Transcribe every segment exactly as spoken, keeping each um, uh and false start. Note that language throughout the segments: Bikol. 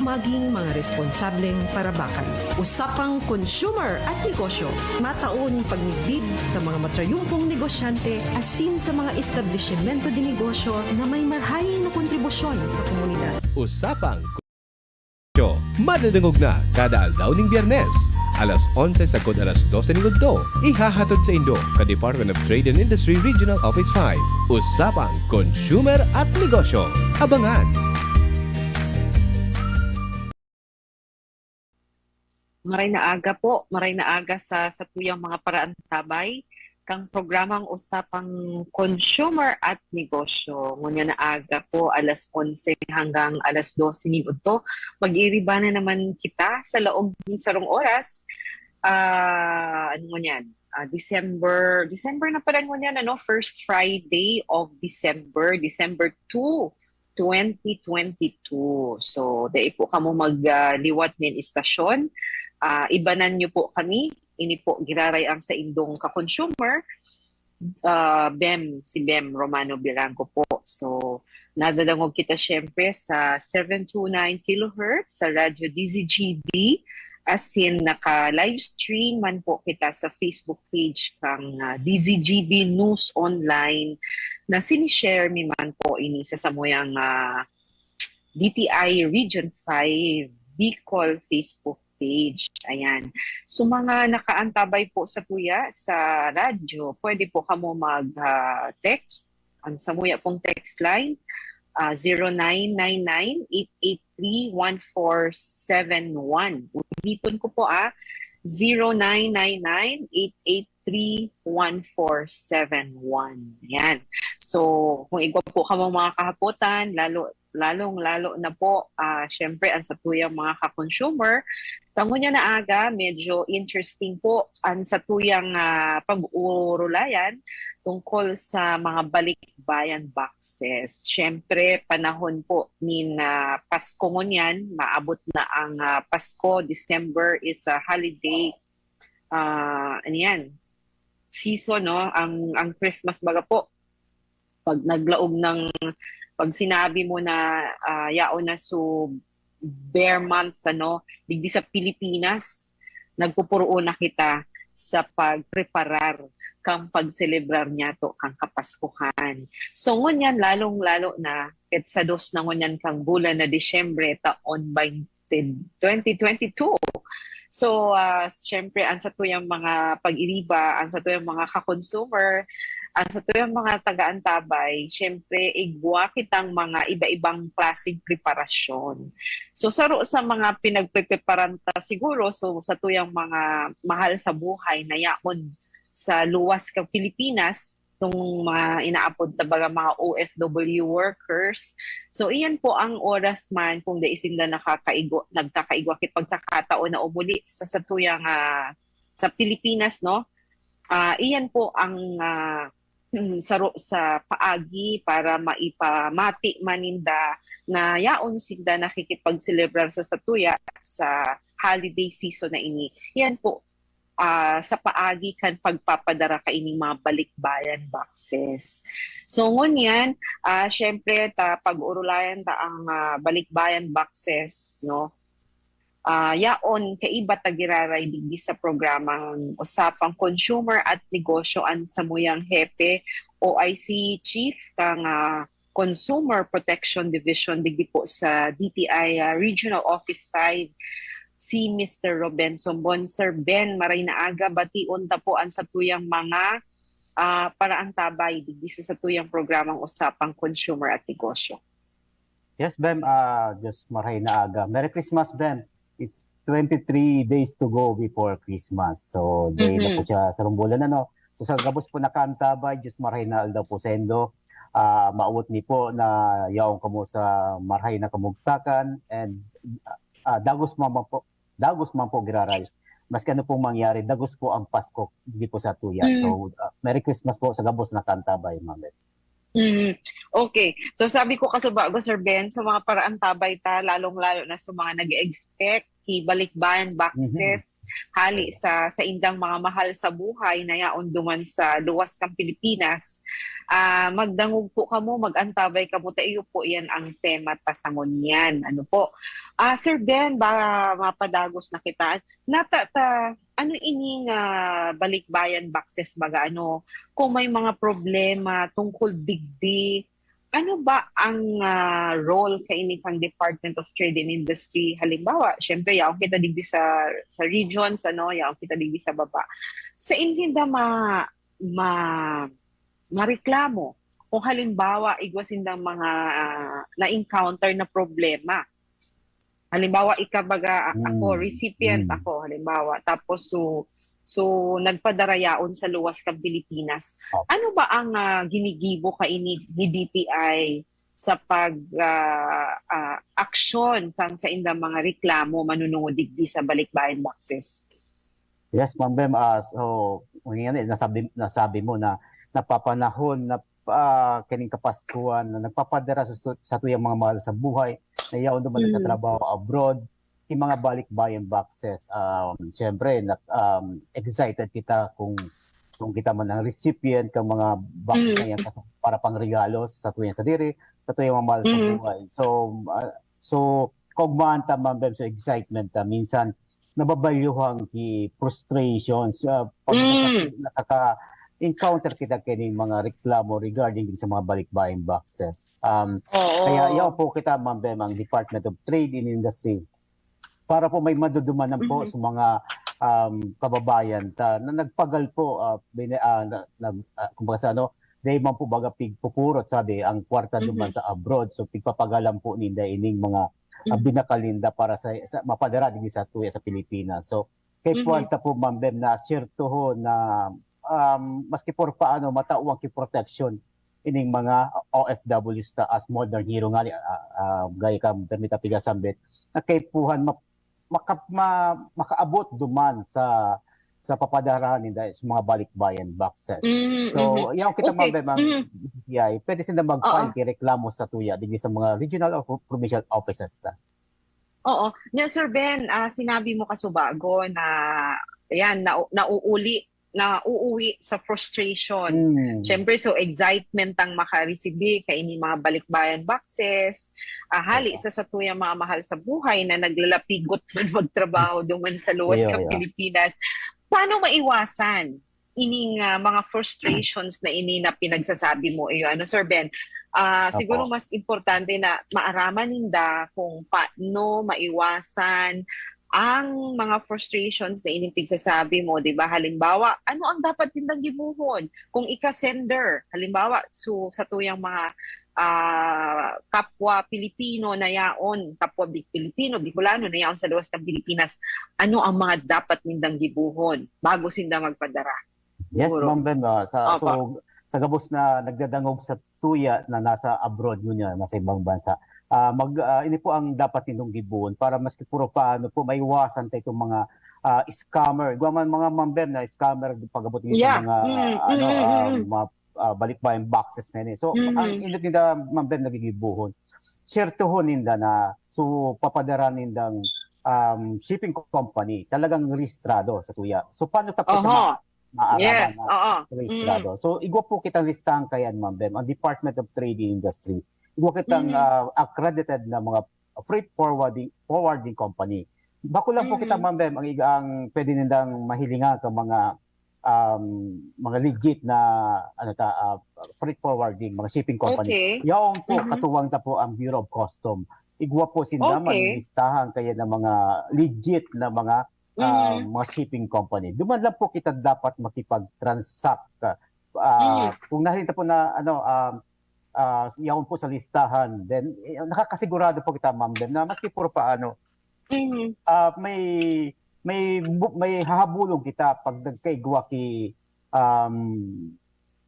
maging mga responsableng parabakan. Usapang consumer at negosyo. Matao nin pagmidbid sa mga matrayumpong negosyante asin sa mga establisimento de negosyo na may marahay na kontribusyon sa komunidad. Usapang Negosyo. Madadangog na kada aldaw ning Biyernes, alas onse sagkod alas dose ning udto. Ihahatod saindo kan Department of Trade and Industry Regional Office five. Usapang Consumer at Negosyo. Abangan! Maray na aga po, maray na aga sa satuyang mga paraantabay kang programang Usapang Consumer at Negosyo. Ngunyan na aga po, alas onse hanggang alas dose ning udto. Mag-iiriba na naman kita sa laog nin sarong oras. Ah, ano ngunyan? Ah, December, December na pala ngunyan, ano, first Friday of December, December two, twenty twenty-two. So, dai po kamo magliwat nin istasyon. Ah, ibanan nyo po kami. Ini po giraray ang saindong ka-consumer, ah, Bem, si Bem Romano Birango po. So, nadadangog kita siyempre sa seven two nine kilohertz sa Radyo D Z G B. Asin naka-live stream man po kita sa Facebook page kang ah, D Z G B News Online na sinishare mi man po ini sa samuyang ah, D T I Region five Bicol Facebook page. Ayan. So mga nakaantabay po satuya sa radyo, pwede po kamo mag-text. Ang samuya pong text line, ah, zero nine nine nine, eight eight three, one four seven one. Ulitin ko po, ah, zero nine nine nine, eight eight three, one four seven one. Yan. So, kung igwa po kamo mga kahapotan, lalo, lalong-lalo na po, ah, syempre, ang satuyang mga ka-consumer, ta ngunyan na aga, medyo interesting po ang satuyang ah, pag-uurulayan tungkol sa mga balikbayan boxes. Syempre, panahon po nin ah, Pasko ngunyan, maabot na ang ah, Pasko, December is a holiday, ah, ano yan, season, no? Ang, ang Christmas, baga po, pag naglaog ng, pag sinabi mo na ah, yaon na so bare months, ano, digdi sa Pilipinas, nagpupuroon na kita sa pagpreparar kang pagselebrar niyato kang Kapaskuhan. So, ngunyan, lalong-lalo na, ket sa dos na ngunyan kang bulan na Disyembre, taon baynte, twenty twenty-two. So, ah, syempre, ang satuyang mga pag-iriba, ang satuyang mga ka-consumer, ang satuyang mga taga-antabay, syempre, igwa kitang mga iba-ibang klaseng preparasyon. So, saro sa mga pinagprepreparan ta siguro, so, satuyang mga mahal sa buhay na yaon sa luwas kang Pilipinas, itong mga inaapod na baga mga O F W workers. So, iyan po ang oras man kung dai sinda nakakaigwa, nagkakaigwa kit pagkakataon na umuli sa satuyang ah, sa Pilipinas, no? Ah, iyan po ang ah, saro sa paagi para maipamati man ninda na yaon sinda nakikipagselebrar sa satuya sa holiday season na ini. Iyan po ah, sa paagi kan pagpapadara kaining mga balikbayan boxes. So, ngunyan, ah, syempre, ta pag-urulayan ta ang ah, balikbayan boxes, no? Ah, yaon kaiba ta giraray digdi sa programang Usapang Consumer at Negosyo, an samuyang hepe, O I C chief kang ah, Consumer Protection Division digdi po sa D T I ah, Regional Office five, si Mister Robenson Bon. Sir Ben, maray na aga, bation ta po an satuyang mga ah, paraantabay digdi sa satuyang programang Usapang Consumer at Negosyo. Yes, Bem. Ah, Diyos, maray na aga. Merry Christmas, Bem. It's twenty-three days to go before Christmas. So, day na po siya sa rumbulan, ano. So, sa gabos po nakaantabay, Diyos, maray na aldaw po sendo. Ah, maawot mi po na yaon kamo sa maray na kamugtakan and ah, dagos man po, dagos man po giraray. Maski ano pong mangyari, dagos po ang Pasko, hindi po sa tuya. Mm. So, ah, Merry Christmas po sa gabos nakaantabay, Ma'am Bem. Mm. Okay. So sabi ko kasubago, Sir Ben, sa mga paraantabay ta, lalong-lalo na sa mga nag-expect ki balikbayan boxes hali sa saindang mga mahal sa buhay na yaon duman sa luwas kan Pilipinas. Ah, magdangog po kamo, mag-antabay kamo, ta iyo po yan ang tema ta sa ngunyan. Ano po? Ah, Sir Ben, ba mapadagos na kita. Nata ta, ano ining, ah, balikbayan boxes baga, ano, kung may mga problema tungkol digdi, ano ba ang, ah, role kaini kan Department of Trade and Industry? Halimbawa, siyempre, yaon kita digdi sa, sa regions, ano, yaon kita digdi sa baba. Sa inyo sinda ma-, ma-, mareklamo, kung halimbawa, igwa sindang mga, ah, na-encounter na problema. Halimbawa, ika baga, a-, ako, Mm, recipient mm. ako, halimbawa. Tapos, so, so, nagpadara yaon sa luwas kan Pilipinas. Opo. Ano ba ang, ah, ginigibo kaini ni D T I sa pag, ah, ah, aksyon kan saindang mga reklamo manunungod digdi sa balikbayan boxes? Yes, Ma'am Bem, ah, so, ngayon, eh, nasabi, nasabi mo na napapanahon na, ah, kining Kapaskuhan na nagpapadara sa, sa tuyang mga mahal sa buhay na yaon duman Mm. nagtatrabaho abroad, yung mga balikbayan boxes. Um, siyempre, na, um, excited kita kung, kung kita man ang recipient kan mga box Mm. na yan kas-, para pang regalo sa tuyang sadiri, sa tuyang mga mahal sa Mm. buhay. So, ah, so, kaugmaan ta, Ma'am Bem, sa excitement ta, minsan, nababalyuhan ki frustrations, ah, pag Mm. nakaka-, nakaka-encounter kita kining mga reklamo regarding sa mga balikbayan boxes. Um, Oo. Kaya yaon po kita, Ma'am Bem, ang Department of Trade and Industry, para po may madudumanan po Mhm. sa mga, um, kababayan ta na nagpagal po, ah, bini-, ah, na, nag-, ah, kumbaga sa ano, dai man po baga pigpupurot, sabi, ang kwarta duman Mhm. sa abroad. So, pigpapagalan po ninda ining mga, ah, Mhm. binakal ninda para sa, sa mapadara digdi sa tuya sa Pilipinas. So, kay Mhm. puwanta po, Ma'am Bem, na siyertohon na, um, maski por paano, matawan ki proteksyon ining mga O F Ws ta as modern hero ngani, ah, ah, gaya kan permi ta pigasambit, na kaipuhan ma-, maka-, ma-, makaabot duman sa, sa papadarahan ninda sa mga balikbayan boxes. Mm, So, mhm. yaon kita, Okay. Ma'am Bem, ang Mhm. D T I, pwede sinda mag-file Oo. ki reklamo sa tuya digdi sa mga regional or pro-, provincial offices ta. Oo. Nya, Sir Ben, ah, sinabi mo kasubago na, ayan, nau-, nauuli, nauuwi sa frustration. Mm. Siyempre, so excitement ang makaresibi kaini mga balikbayan boxes, ah, hali Opo. sa satuyang mga mahal sa buhay na naglalapigot man magtrabaho duman sa luwas Iyo, kan iyo. Pilipinas. Paano maiwasan ining, ah, mga frustrations na ini na pinagsasabi mo iyo, ano, Sir Ben? Ah, Opo. siguro mas importante na maaraman ninda kung paano maiwasan ang mga frustrations na ining pigsasabi mo, di ba? Halimbawa, ano ang dapat nindang gibohon? Kung ika sender, halimbawa, so, sa tuyang mga, ah, kapwa Pilipino na yaon, kapwa Bi-, Pilipino, Bicolano na yaon sa luwas ng Pilipinas, ano ang mga dapat nindang gibohon bago sinda magpadara? Yes, Siguro. Ma'am Bem, ah, sa, Opo. so, sa gabos na nagdadangog sa tuya na nasa abroad ngunyan, nasa ibang bansa, ah, mag, ah, ini po ang dapat nindong gibohon para maski puro paano po maiwasan ta itong mga, ah, scammer. Igwa man mga, Ma'am Bem, na scammer pag-abot ninda sa Yeah. mga, Mm, ano, mm, mm, ah, mm. mga, ah, balikbayan boxes na ini. So, Mm. ang inot ninda, Ma'am Bem, na gigibohon, siyertohon ninda na, so, papadara nindang, um, shipping company, talagang rehistrado sa tuya. So, paano ta po siya Oho. ma-, maaraman Yes, na oo. rehistrado? Mm. So, igwa po kitang listahan kayan, Ma'am Bem, ang Department of Trade and Industry. Igwa kitang, Mm. ah, accredited na mga freight forwarding, forwarding company. Bako lang po kita, Mm. Ma'am Bem, ang ig-, ang pwede nindang mahilingan ka mga, um, mga legit na, ano ta, ah, freight forwarding, mga shipping company. Okay. Yaon po, Mm. katuwang ta po ang Bureau of Custom. Igwa po sinda Okay. maninistahan kaya ng mga legit na mga, ah, Mm. mga shipping company. Duman lang po kita dapat makipag-transact. Ah, Mm. kung nahiling ta po na, ano, um, ah, yaon po sa listahan, then, eh, nakakasigurado po kita, Ma'am Bem, na maski puro paano, Mm. ah, may, may bu-, may hahabulon kita pag nagkaigwa ki, um,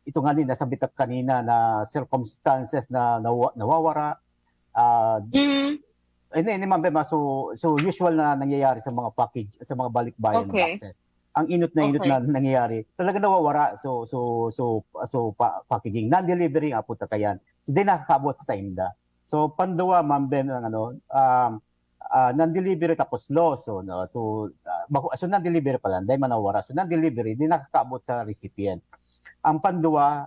ito nga ni, nasabi ta kanina na circumstances na nawa-, nawawara, ah, Mm. Hindi, hindi, Ma'am Bem, ah, so, so usual na nangyayari sa mga package, sa mga balikbayan Okay. boxes. Ang inot na inot Okay. na nangyayari, talaga nawawara. So, so, so, so, pa-, packaging, non-delivery nga po ta kayan. So, di nakakaabot sa sainda. So, panduwa, Ma'am Bem, ang ano, um, ah, non-delivery tapos loss. So, no? So, ah, bako, so non-delivery pala, dai man nawara. So, non-delivery, di nakakaabot sa recipient. Ang pandua,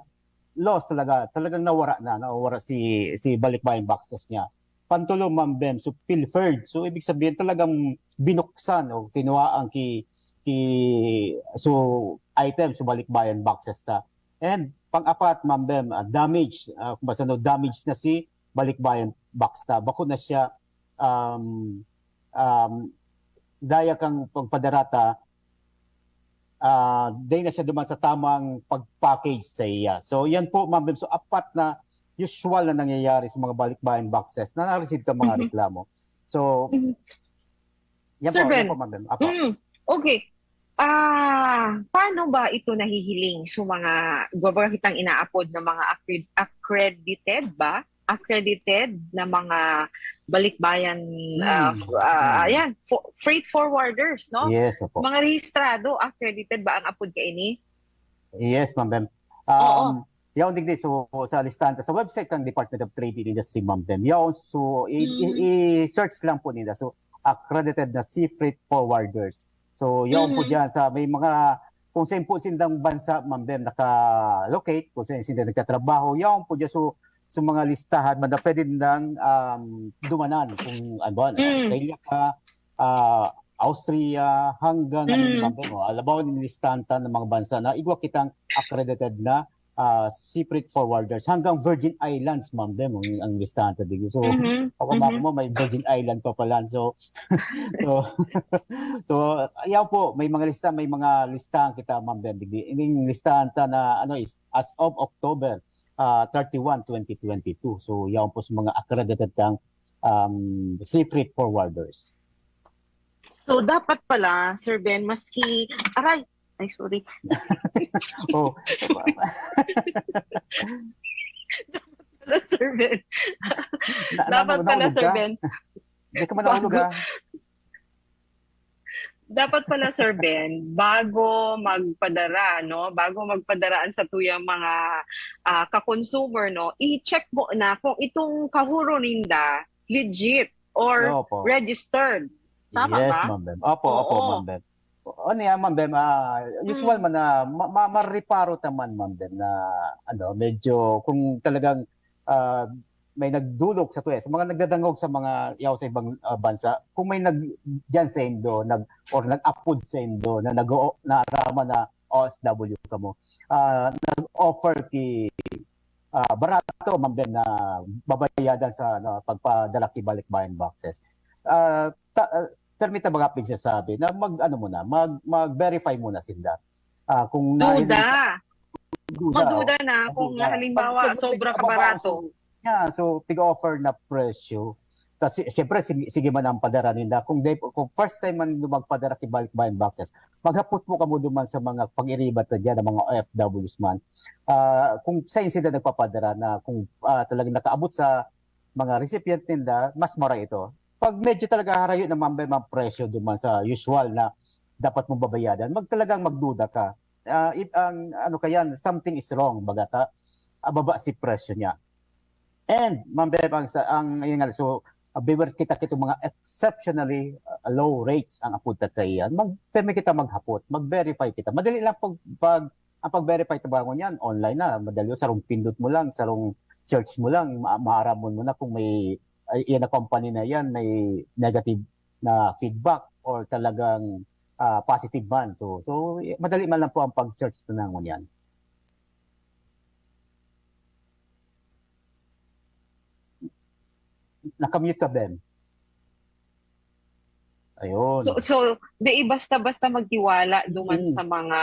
loss talaga, talagang nawara na, nawara si, si balikbayan boxes niya. Pantulo, Ma'am Bem, so pilfered. So, ibig sabihin, talagang binuksan o kinuha ang ki, ki, so, item, so balikbayan boxes ta. And pang-apat, Ma'am Bem, ah, damage. Ah, kung basta, no, damage na si balikbayan box ta. Bako na siya, um, um, daya kang pagpadarata, ah, dai na siya duman sa tamang pag-package sa iya. So, yan po, Ma'am Bem. So, apat na usual na nangyayari sa mga balikbayan boxes na na-receive ka mga Mhm. reklamo. So, Mhm. yan Sir po, yan Ben. po, Ma'am Bem. Apo. Mm. Okay. Ah, paano ba ito nahihiling sa mga, babaga kitang inaapod na mga accre-, accredited ba? Accredited na mga balikbayan, ah, Hmm. f-, ah, Hmm. ayan, fo-, freight forwarders, no? Yes, opo. Mga rehistrado, accredited ba ang apod kaini? Yes, Ma'am Bem. Oo. Um, yaon digdi, so, sa listahan ta, sa website kang Department of Trade and Industry, Ma'am Bem. Yaon, so, i-, i-, Mm. i-search lang po nila. So, accredited na sea freight forwarders. So, yaon po Mm. dyan sa may mga, kung saan po sindang bansa, Ma'am Bem, naka-locate, kung saan sinda nagtatrabaho, yaon po dyan. So, sa mga listahan, man, na pwede nilang, um, dumanan kung, ano ba, Mm. Australia ka, ah, Austria, hanggang, ano, Mm. Ma'am Bem, oh, alam mo, yung listahan ta ng mga bansa na igwa kitang accredited na, ah, sea freight forwarders, hanggang Virgin Islands, Ma'am Bem, ang, ang listahan ta digdi. So, Mhm. ako, Mhm. ma-, mo, may Virgin Island pa pala. So, so, so, ayaw po, may mga lista, may mga listahan kita, Ma'am Bem, digdi. Ining listahan ta na, ano, is as of October, ah, thirty-one, twenty twenty-two. So, yaon po sa mga accredited kang, um, sea freight forwarders. So, dapat pala, Sir Ben, maski, aray, ay, sorry. Oh. Dapat pala, Sir Ben. Na, na, Dapat pala, nahulog Sir ka? Ben. Di ka man nahulog, Bago, ah. Dapat pala, Sir Ben, bago magpadara, no? Bago magpadara an satuyang mga, ah, ka-consumer, no? I-check mo na kung itong kahuro ninda legit or Opo. registered. Tama Yes, ba? Ma'am Bem. Opo, opo, Oo. Ma'am Bem. Ano yan, Ma'am Bem? Ah, usual Mm. man na ma-, ma-, mareparo ta man, Ma'am Bem, na ano, medyo kung talagang, ah, may nagdulok sa tuya, sa mga nagdadangog sa mga yaw sa ibang, ah, bansa, kung may nag-, diyan sa indo, nag-, or nag-apod sa indo na nag-o-, naaraman na O F W kamo, ah, nag-offer ki, ah, barato, Ma'am Bem, na babayadan sa, ano, pagpadara ki balikbayan boxes. Ah, ta-, ah, permita baga pigsasabi na mag, ano muna, mag, mag-verify muna sinda. Ah, kung Duda. nahiling ka, duda, Magduda oh. na kung Magduda. halimbawa, Pag, pag, sobra pag, kabarato. Yeah, so, tig-offer na presyo. Kasi, siyempre, sige, sige man ang padara ninda. Kung, de, kung first time man magpadara ki balikbayan boxes, maghapot mo kamo duman sa mga pag-iribat na dyan, ang mga O F Ws man. Ah, kung saan sila nagpapadara na kung, ah, talagang nakaabot sa mga recipient ninda, mas mura ito. Pag medyo talaga harayo na, Ma'am Bem, ang presyo duman sa usual na dapat mong babayadan, mag-, talagang magduda ka. Ah, if ang ano ka yan, something is wrong, baga ta, ah, baba si presyo niya. And, Ma'am Bem, ang sa, ang, yun nga, so, ah, beware kita kitong mga exceptionally, ah, low rates ang apod ta kaiyan. Mag-, pirmi kita maghapot, mag-verify kita. Madali lang pag, pag, ang pag-verify ta ba ngunyan, online na, madali, sarong pindot mo lang, sarong search mo lang, ma-, maaramon mo na kung may, ay, yan na company na yan, may negative na feedback or talagang, ah, positive man. So, so, madali man lang po ang pag-search na ngunyan. Naka-mute ka, Ben. Ayun. So, so, di basta-basta magtiwala duman Mm. sa mga,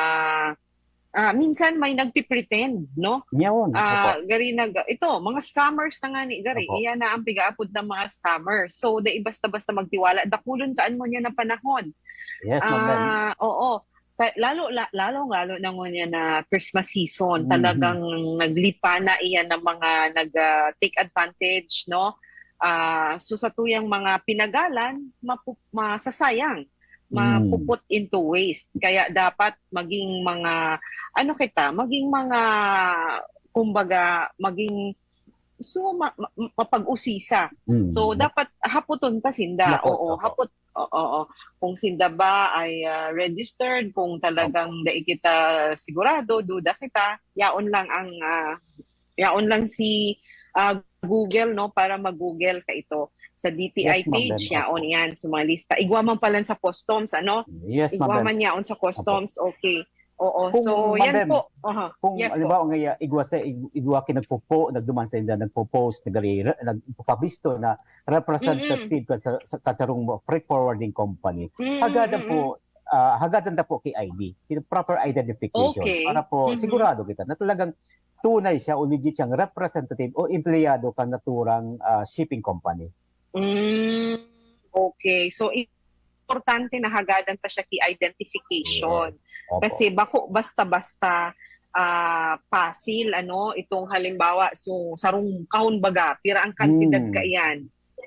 ah, minsan may nagpi-pretend, no? Yun, Ah, opo. gari nag-, ito, mga scammers na nga ni, gari. Opo. Iyan na ang pigaapod ng mga scammers. So, di basta-basta magtiwala. Dakulon ka, ano niya na panahon. Yes, Ma'am Ben. Ah, oo. Ka-, lalo, la-, lalong-lalo na ngunyan na Christmas season, Mhm. talagang naglipa na iyan ng mga nag, ah, take advantage, no? Ah, so, sa tuyang mga pinagalan, mapu-, masasayang, Mm. mapu-put into waste. Kaya dapat maging mga, ano kita, maging mga, kumbaga, maging so ma- ma- mapag-usisa. Mm. So dapat haputon ta sinda. Dapat, Oo, opo. Hapot oo, oo. Kung sinda ba ay ah, registered, kung talagang dai kita sigurado, duda kita, yaon lang ang ah, yaon lang si ah, Google, no, para mag-Google ka ito sa D T I Yes, ma'am, page, then, yaon opo. Yan, sa mga lista. Igwa man pala sa customs, ano? Yes, ma'am. Igwa man yaon sa customs, okay. Oo, Kung, so ma'am, yan then, po. Aha. Kung Yes po. Halimbawa nga igwa sa ig- igwa kinagpupo, nagduman sa inda, nagpo-post, nagari- nagpapabisto na representative kan sa, sa kan sarong freight forwarding company. Mm, Hagadan mm, po, ah, hagadan ta po ki I D, ki proper identification, Okay. para po Mhm. sigurado kita na talagang tunay siya o legit siyang representative o empleyado kan naturang ah, shipping company. Mm, okay. So importante na hagadan ta siya ki identification. Opo. Kasi bako basta-basta ah, pasil, ano, itong halimbawa, so sarong kahon baga, pira ang kantidad Mm. kaiyan.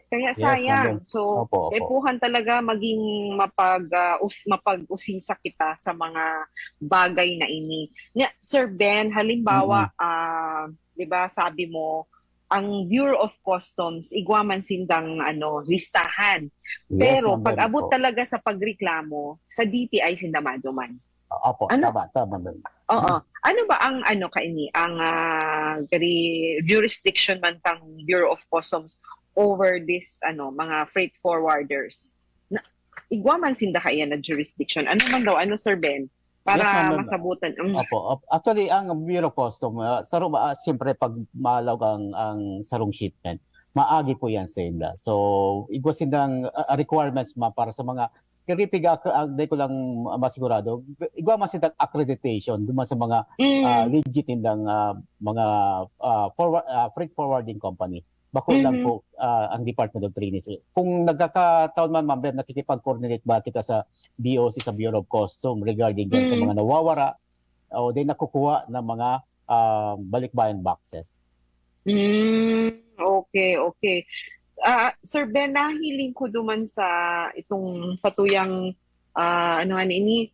Kaya Yes, sayang. ma'am. So, Opo, opo. kaipuhan talaga maging mapag ah, us- mapag-usisa kita sa mga bagay na ini. Nya, Sir Ben, halimbawa, ah, 'di ba, sabi mo ang Bureau of Customs, igwa man sindang ano, listahan. Yes, Pero ma'am, pag abot po. talaga sa pagreklamo, sa D T I sinda maduman. Opo, Ano? Tama, tama, ma'am. Oo. Ano ba ang ano kaini, ang ah, gari jurisdiction man kang Bureau of Customs over this ano, mga freight forwarders? Na, igwa man sinda kaiyan na jurisdiction. Ano man daw, ano, Sir Ben? Para Yes, ma'am, ma'am. Masabutan. Mm. Opo. Op- Actually, ang Bureau of Customs, ah, saro ba, ah, siyempre pag malaog ang, ang sarong shipment, maagi po yan sa inda. So, igwa sindang ah, requirements ma para sa mga kiripiga, ah, di ko lang masigurado. Igwa man sindang accreditation duman sa mga Mm. ah, legit nindang ah, mga ah, forward, ah, freight forwarding company. Bako lang Mhm. po ah, ang Department of Trade. Kung nagkakataon man, ma'am, Bev, nakikipag-coordinate ba kita sa B O C, sa Bureau of Customs regarding dyan sa Mm. mga nawawara o di nakukuha ng mga ah, balikbayan boxes? Mm, okay, okay. Ah, Sir Ben, nahiling ko duman sa itong sa tuyang ah, ano nga ini,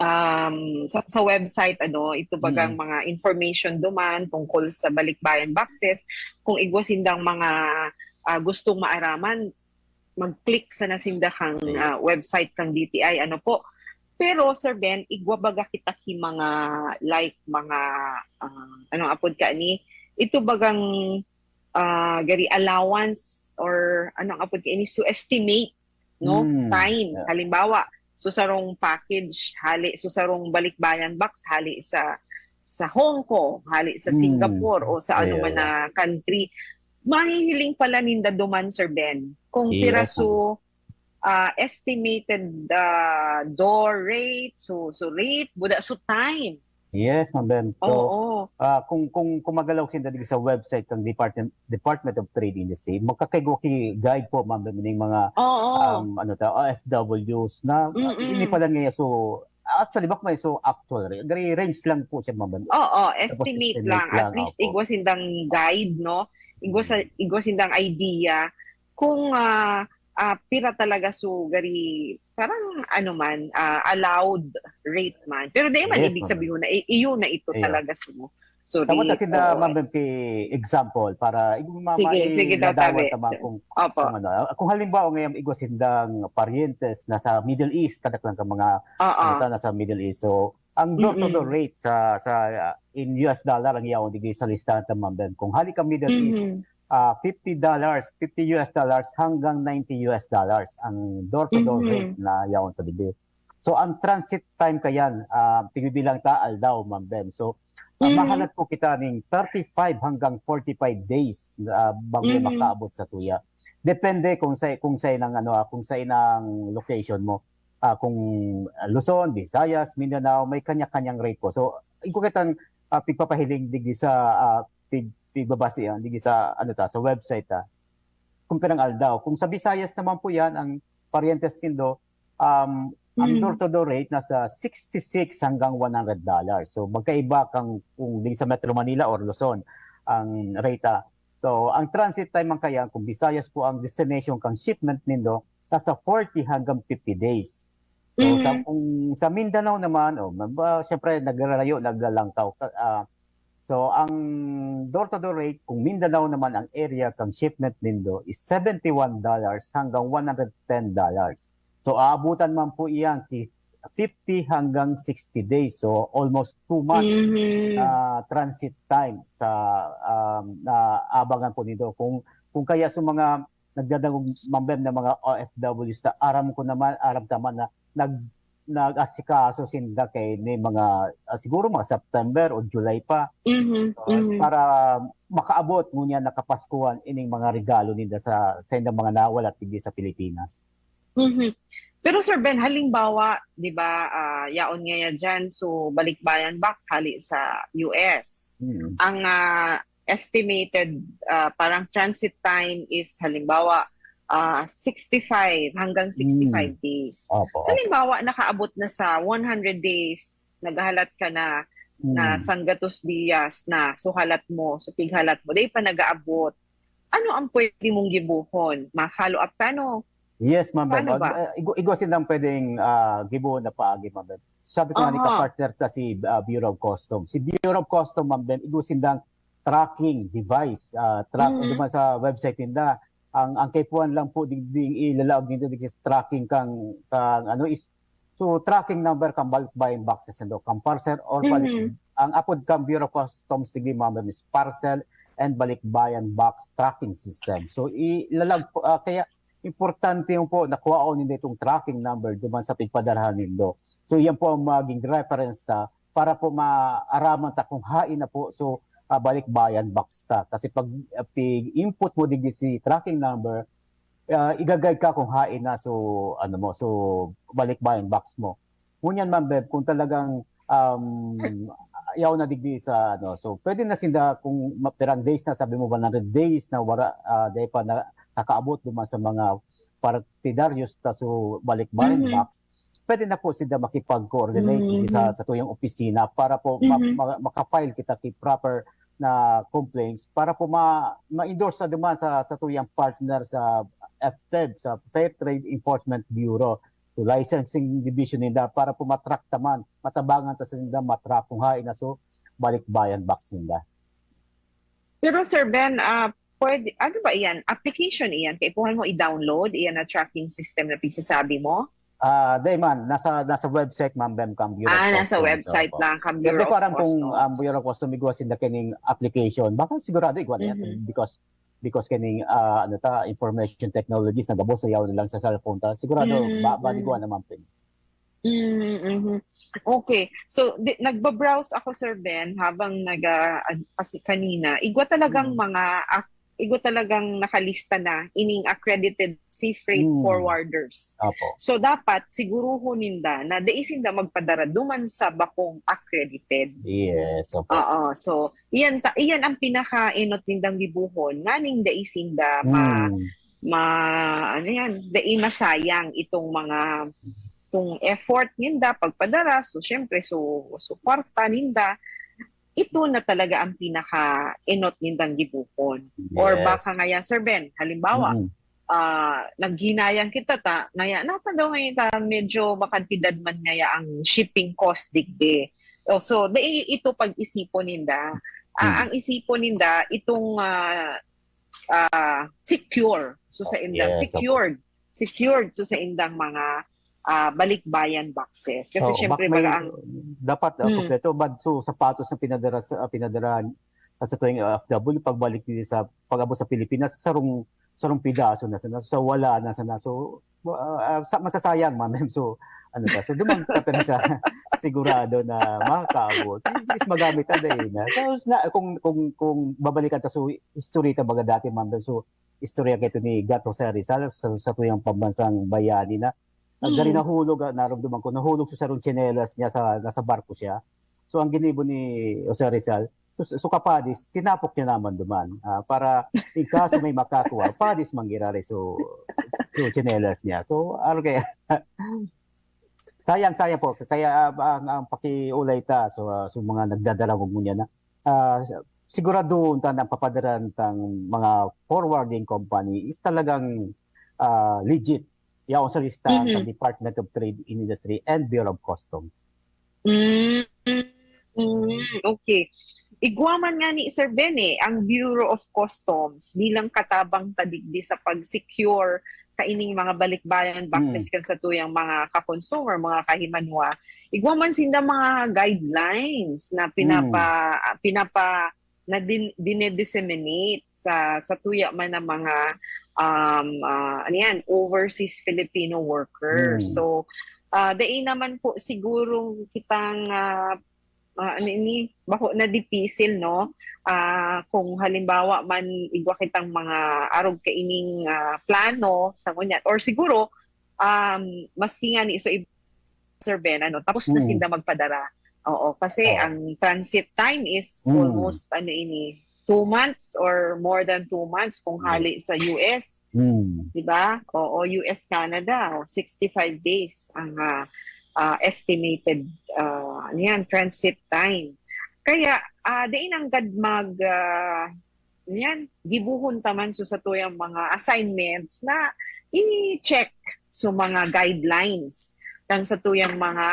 um, sa, sa website, ano, ito bagang Mm. mga information duman tungkol sa balikbayan boxes. Kung igwa sindang mga ah, gustong maaraman, mag-click sana sinda kang Ayun. ah, website kang D T I, ano po. Pero, Sir Ben, igwa baga kita ki mga, like, mga ah, anong apod ka ni? Ito bagang ah, gari allowance or anong apod ka ini? So, estimate, no? Mm, Time. yeah. Halimbawa, so sarong package, hali, so sarong balikbayan box, hali sa sa Hong Kong, hali sa Mm. Singapore, o sa ano Yeah, man na country. Mahihiling pala ninda duman, Sir Ben, kung Yes, piraso ah, estimated ah, door rate, so, so rate, buda, so time. Yes, ma'am Ben. So, Oo. ah, kung kung kung magalaw sinda dito sa website ng Department Department of Trade Industry, makakaigwa ki guide po, ma'am Ben, ning mga Oo. um, ano ta, O F Ws na Mm-mm. ini pala ngayon. So, actually, bak may so actual ra- gari range lang po siya, ma'am Ben. Oo, Tapos estimate estimate lang. At lang, least opo. igwa sindang guide, no? Igwa sa igwa sindang idea kung ah, ah, pira talaga so gari, parang ano man, ah, allowed rate man. Pero di man Yes, ibig ma'am. Sabihin na i- iyo na ito Iyo. talaga so. So, Tama ta rate, sinda, oo. Ma'am Ben, ki example para igwa ma- Sige, sige daw, mailadawan tabi. ta, ma'am, So, kung opo. kung ano. Kung halimbawa ngayon igwa sindang parientes na sa Middle East, kadaklan ka mga Oo. ano ta, na sa Middle East. So, ang door-to-door Mm-mm. rate sa sa uh, in U S dollar ang yaon digdi sa listahan ta, Ma'am Ben. Kung hali ka Middle East, Mhm. ah, fifty dollars, fifty U S dollars hanggang ninety U S dollars ang door-to-door Mhm. rate na yaon ta digdi. So, ang transit time kayan, ah, pigbibilang ta aldaw, Ma'am Ben. So, ah, Mhm. mahalat po kita ning thirty-five hanggang forty-five days ah, bago yan Mhm. makaabot sa tuya. Depende kung sa kung sa inang ano, ah, kung sa inang location mo. Ah, kung ah, Luzon, Visayas, Mindanao, may kanya-kanyang rate po. So, igwa kitang ah, pigpapahiling digdi sa ah, pig, pigbabasihan digdi sa ano ta, sa website ta. Kung pirang aldaw. Kung sa Visayas naman po yan, ang parientes nindo, um, ang Mm. door-to-door rate nasa sixty-six hanggang one hundred dollars. So, magkaiba kang kung di sa Metro Manila or Luzon ang rate, ah. So, ang transit time man kaya, kung Visayas po ang destination kang shipment nindo, nasa forty hanggang fifty days. So, sa, Mhm. kung sa Mindanao naman, oh, ma- ba, syempre, nagrarayo, naglalangkaw. Ka- ah, So, ang door-to-door rate, kung Mindanao naman ang area kang shipment nindo, is seventy one dollars hanggang one hundred ten dollars. So, aabutan man po iyan ki fifty hanggang sixty days. So, almost two months Mhm. ah, transit time sa, um, na abangan po nindo. Kung, kung kaya sa mga nagdadangog, Ma'am Bem, na mga O F Ws na aram ko naman, aram ta man na nag-, nag-asikaso sinda kay ni mga, ah, siguro mga September o July pa, Mhm. ah, Mhm. para makaabot ngunyan na Kapaskuhan ining mga regalo ninda sa, sa indang mga nawala digdi sa Pilipinas. Mhm. Pero Sir Ben, halimbawa, 'di ba, ah, yaon ngaya diyan, so balikbayan box hali sa U S. Mm. Ang ah, estimated ah, parang transit time is halimbawa ah, sixty-five hanggang sixty-five days. Opo, opo. Halimbawa, nakaabot na sa one hundred days, naghahalat ka na na Mm. sanggatos diyas na, so halat mo, so pighalat mo, dai pa nagaabot. Ano ang pwede mong gibohon? Ma-follow up ka, no? Yes, Ma'am Bem. Paano ba? Ah, igo, igo sindang pwedeng ah, gibo na paagi, Ma'am Bem. Sabi ko nga ni Aha. Kapartner ta si ah, Bureau of Customs. Si Bureau of Customs, Ma'am Bem, igo sindang tracking device. Ah, track, Mhm. duman sa website ninda. Ang, ang kaipuhan lang po ding, ding ilalaog nindo digdi sa tracking kang, kang ano is, so tracking number kang balikbayan boxes nindo, kang parcel or balik, Mhm. ang apod kang Bureau of Customs digdi, Ma'am Bem, is parcel and balikbayan box tracking system. So ilalag po, ah, kaya importante yun po na kuhaon nindo itong tracking number duman sa pigpadarahan nindo. So yan po ang maging reference ta para po maaraman ta kung hain na po, so ah, balikbayan box ta. Kasi pag ah, pig-input mo digdi si tracking number, ah, iga-guide ka kung hain na, so ano mo, so balikbayan box mo. Ngunyan, Ma'am Bem, kung talagang um, yaw na digdi sa ano, so pwede na sinda kung ma-, pirang days na, sabi mo one hundred days na wala, ah, dai pa nakakaabot duman sa mga partidaryos ta, so balikbayan Mhm. box, pwede na po sila makipag-coordinate Mhm. sa, sa tuyang opisina para po ma- Mhm. ma- maka-file kita ki proper na complaints para po ma- ma-endorse sa duman sa, sa tuyang partner sa F T E B, sa Fair Trade Enforcement Bureau, so licensing division ninda, para po matrack ta man, matabangan ta sinda matrack kung hain na, so balikbayan box ninda. Pero Sir Ben, ah, pwede, ano ba iyan? Application iyan? Kaipuhan mo i-download iyan na tracking system na pigsasabi mo? Ah, dai man, nasa, nasa website, Ma'am Bem, kang Bureau Ah, of nasa Customs, website opo. lang kang Pero Bureau di ko aram of kung Customs. ang Bureau of Customs igwa sinda kining application. Baka sigurado igwa na yan Mhm. because, because kining, ah, ano ta, information technologies na gabos, yaw na lang sa cellphone ta. Sigurado, Mhm, ba, ba, mhm. igwa naman pin. Mm, mhm. Okay. So, di, nagbabrowse ako, Sir Ben, habang naga, ah, kasi kanina, igwa talagang Mm. mga, ah, igwa talagang nakalista na ining accredited sea freight Mm. forwarders. Opo. So, dapat siguruhon ninda na dai sinda magpadara duman sa bakong accredited. Yes, opo. Oo. So, iyan, ta, iyan ang pinaka-enot nindang gibohon, nganing dai sinda ma, Mm. ma, ano yan, dai masayang itong mga, itong effort ninda pagpadara. So, syempre, so, so kwarta ninda, ito na talaga ang pinaka-enot nindang gibohon. Or Yes. Baka ngaya, Sir Ben, halimbawa, Mm. ah, naghinayang kita ta, ngaya, nata daw ngayon ta, medyo makantidad man ngaya ang shipping cost digdi. Oh, so, dai ito pag-isipon ninda. Ah, Mm. ang isipon ninda, itong, ah, ah, secure. So, sa Oh, indang yes, opo. secured. Secured. So, sa indang mga, ah, balikbayan boxes. Kasi, Oo, syempre, bak-, may, baga ang dapat, ah, Mm. kompleto. Bag, so, sapatos na pinadara sa, ah, pinadara, ah, sa tuwing O F W, pagbalik nila sa, pag-abot sa Pilipinas, sarong, sarong pidaso na sana, sa wala na sana. So, ah, ah, sa, masasayang, Ma'am Bem. So, ano ta, so, duman ta pero sa sigurado na makakaabot. At least magamit ta dai na. Tapos na, kung, kung, kung babalikan ta, so, history ta baga dati, Ma'am Bem. So, istorya kaito ni Gat Jose Rizal sa, sa tuyang pambansang bayani na. Ang Mm. gari nahulog, ah, narumduman ko, nahulog sa sarong tsinelas niya sa, nasa barko siya. So, ang ginibo ni Jose Rizal, so, so, so kapadis, tinapok niya naman duman, ah, para in kaso may makakuha, padis manggirari so, so tsinelas niya. So, ano kaya? Sayang, sayang po. Kaya, ah, ang, ang pakiulay ta, so, ah, so mga nagdadala, wag mo niya na. Ah, siguraduhon ta na ang papadaran tang mga forwarding company is talagang, ah, legit. Yaon sa listahan Mhm. ng Department of Trade and Industry and Bureau of Customs. Mm, mm, okay. Igwa man nga ni Sir Ben eh, ang Bureau of Customs bilang katabang ta digdi sa pag-secure kaining mga balikbayan boxes kan satuyang mga ka-consumer, mga kahimanwa. Igwa man sinda mga guidelines na pinapa, pinapa, na din, dine-disseminate sa, sa tuya man ng mga, um, ah, ano yan, overseas Filipino workers. So, ah, dai naman po siguro kitang, ah, ah, ano ini, bako na dipisil, no? Ah, kung halimbawa man, igwa kitang mga arog kaining, ah, plano, sa ngunyan. Or siguro, um, maski nga ni, so, i-, Sir Ben, ano, tapos na sinda magpadara. Oo, kasi ang transit time is almost, ano ini, two months or more than two months kung hali sa U S. Di ba? Oo, U S, Canada, oh, sixty-five days ang, ah, ah, estimated, ah, ano yan, transit time. Kaya, ah, dai nanggad mag, ah, ano yan, gibohon ta man so satuyang mga assignments na i-check so mga guidelines ng satuyang mga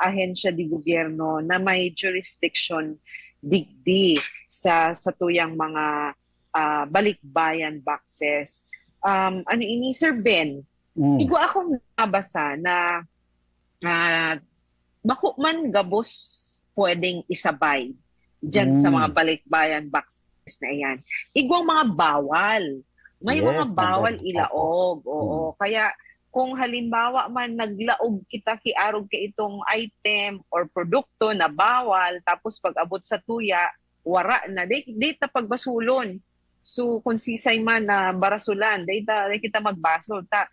ahensya de gobyerno na may jurisdiction digdi sa satuyang mga, ah, balikbayan boxes. Um, ano ini, Sir Ben? Igwa akong nabasa na, ah, bako man gabos pwedeng isabay diyan sa mga balikbayan boxes na iyan. Igwang mga bawal. May mga bawal ilaog. Oo. Kaya kung halimbawa man naglaog kita ki arog kaitong item or produkto na bawal, tapos pag-abot sa tuya, wara na. Di, di ta pagbasulon. So, kung sisay man na barasulan, dai ta, dai kita magbasol. Ta,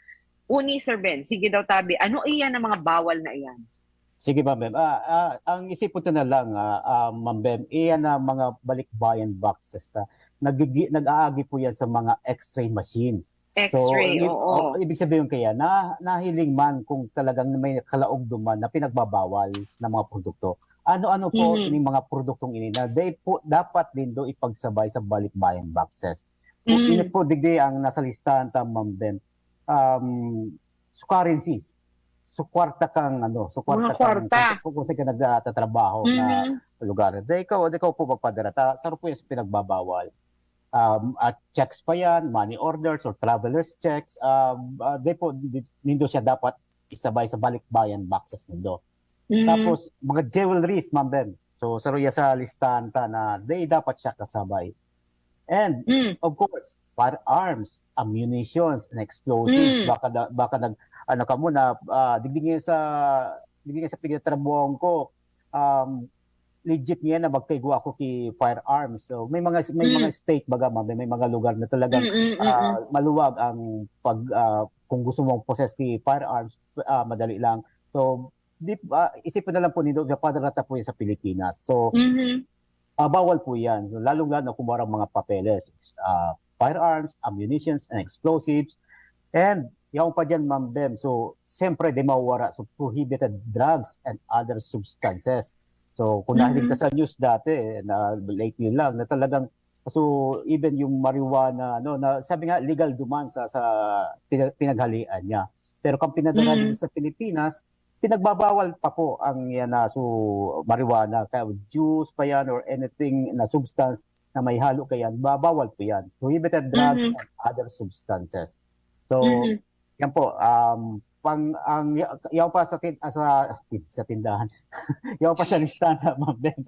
uni, Sir Ben, sige daw tabi, ano iyan ang mga bawal na iyan? Sige, Ma'am Bem. Ah, ah, ang isipon ta na lang, ah, ah, Ma'am Bem, iyan na mga balikbayan boxes ta. Nagigi-, nag-aagi po yan sa mga X-ray machines. So, X-ray, ib-, oo. Oh, ibig sabihin kaya, na, nahiling man kung talagang may kalaog duman na pinagbabawal na mga produkto. Ano-ano po ining mga produktong ini na dai po dapat nindo ipagsabay sa balikbayan boxes? Kung ini po, digdi ang nasa listahan ta, Ma'am Bem, um, so currencies. So, kwarta kang, ano, so kwarta kang, kwarta. Kung, kung saan ka nagtatrabaho na lugar. Dai ikaw, dai ikaw po magpadara ta, saro po yan sa pinagbabawal. Um, at checks pa yan, money orders or traveler's checks, um, ah, dai po, di, nindo siya dapat isabay sa balikbayan boxes nindo. Tapos, mga jewelries, Ma'am Bem. So, saro ya sa listahan ta na dai dapat siya kasabay. And, of course, firearms, ammunitions, and explosives. Baka na, baka nag, ano ka muna, ah, digdi nga sa, digdi nga sa pagtatrabaho ko, um, legit niya na magkaigwa ako ki firearms. So, may mga, may mga state, baga, may, may mga lugar na talagang, ah, maluwag ang pag, ah, kung gusto mong possess ki firearms, ah, madali lang. So, di, ah, isipon na lang po nindo, padara ta po yan sa Pilipinas. So, ah, bawal po yan. So, lalong-lalo na kung walang mga papeles, ah, firearms, ammunitions, and explosives. And, yaon pa dyan, Ma'am Bem. So, siyempre, di mawawara. So, prohibited drugs and other substances. So, kung nahiling ta sa news dati, eh, na lately lang, na talagang, so, even yung marijuana, ano, na sabi nga, legal duman sa, sa pina-, pinaghalian niya. Pero kung pinadala dito sa Pilipinas, pinagbabawal pa po ang yan na, so, marijuana, kaya juice pa yan or anything na substance na may halo kayan, ba-, bawal po yan. Prohibited drugs and other substances. So, yan po, um, pang, ang, y-, yaon pa sa tin-, ah, sa, sa tindahan. Yaon pa sa listahan, Ma'am Bem.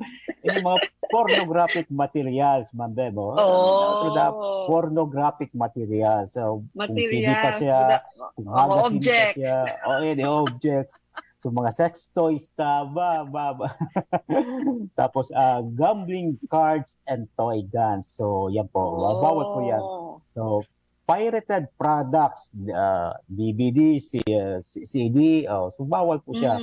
Yung mga pornographic materials, Ma'am Bem, oh. Oh. Ano daw? Pornographic materials. So, kung C D pa siya, kung magazine pa siya, oh, eh, the objects. So, mga sex toys, ta, ba, ba, ba. Tapos, ah, gambling cards and toy guns. So, yan po. Ba-, bawal po yan. So, pirated products, ah, D V D, si, ah, si-, C D, oh, so bawal po siya.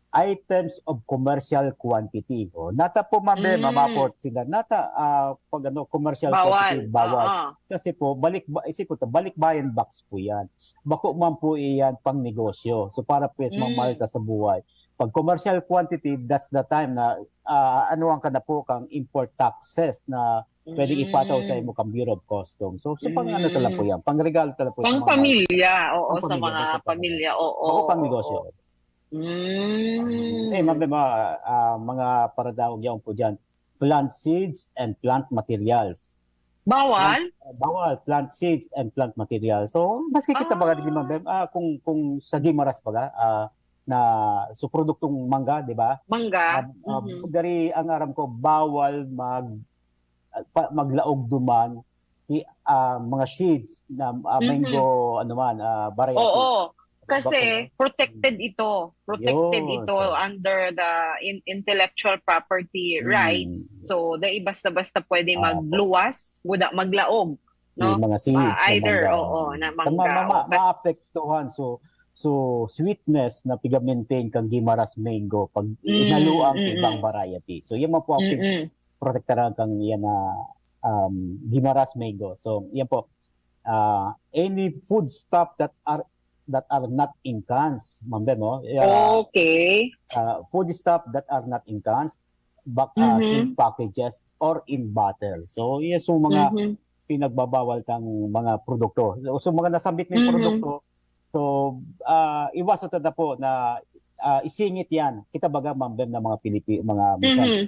Items of commercial quantity. Oh, nata po, Ma'am Bem, mamapot sila. Nata, ah, pag ano, commercial quantity, bawal. Kasi po, balik ba, isip ko to, balikbayan box po yan. Bako man po iyan pang negosyo. So, para po sa mga mahal ka sa buhay. Pag commercial quantity, that's the time na, ah, ano ang ka na po kang import taxes na pwedeng ipataw sa imo kang Bureau of Customs. So, so pang ano talaga po yan, pang regalo talaga po sa mga pamilya, oo, sa mga pamilya, oo. Oo, pang negosyo. Mm. Eh, ma'am, may mga, ah, mga paradaog yaon po dyan. plant seeds and plant materials. Bawal? Bawal, plant seeds and plant materials. So, maski kita baga, di man, ah, kung, kung sa Guimaras baga, ah, na, so, produktong mangga, di ba? Mangga. Ah, ah, Gari, ang aram ko, bawal mag, ah, pa- maglaog duman ki, ah, mga seeds na, ah, mango, ano man, ah, variety. Oo. Kasi protected ito. Protected Yun, ito so under the in- intellectual property Mm. rights. So, dai basta-basta pwede Opo. magluwas, guda maglaog, no? Yung mga seeds Ah, na either, mangga. oo, na Tama, mangga. mama, O kas- maapektuhan. So, so sweetness na piga-maintain kang Guimaras mango pag Mm, inaluang mm, ibang mm. variety. So, yan man po ang Mm-mm. protektaran kang yan na, um, Guimaras mango. So, yan po. Ah, any foodstuff that are that are not in cans, mambe mo? Yeah, Okay. ah, foodstuff that are not in cans, bak, ah, Mhm. sealed packages or in bottle. So, yan so mga Mhm. pinagbabawal kang mga produkto. So, so mga nasambit na Mhm. produkto, so, ah, iwasan ta na po na, ah, isingit yan. Kita baga, mambe, na mga Pilipi-, mga minsan, Mhm.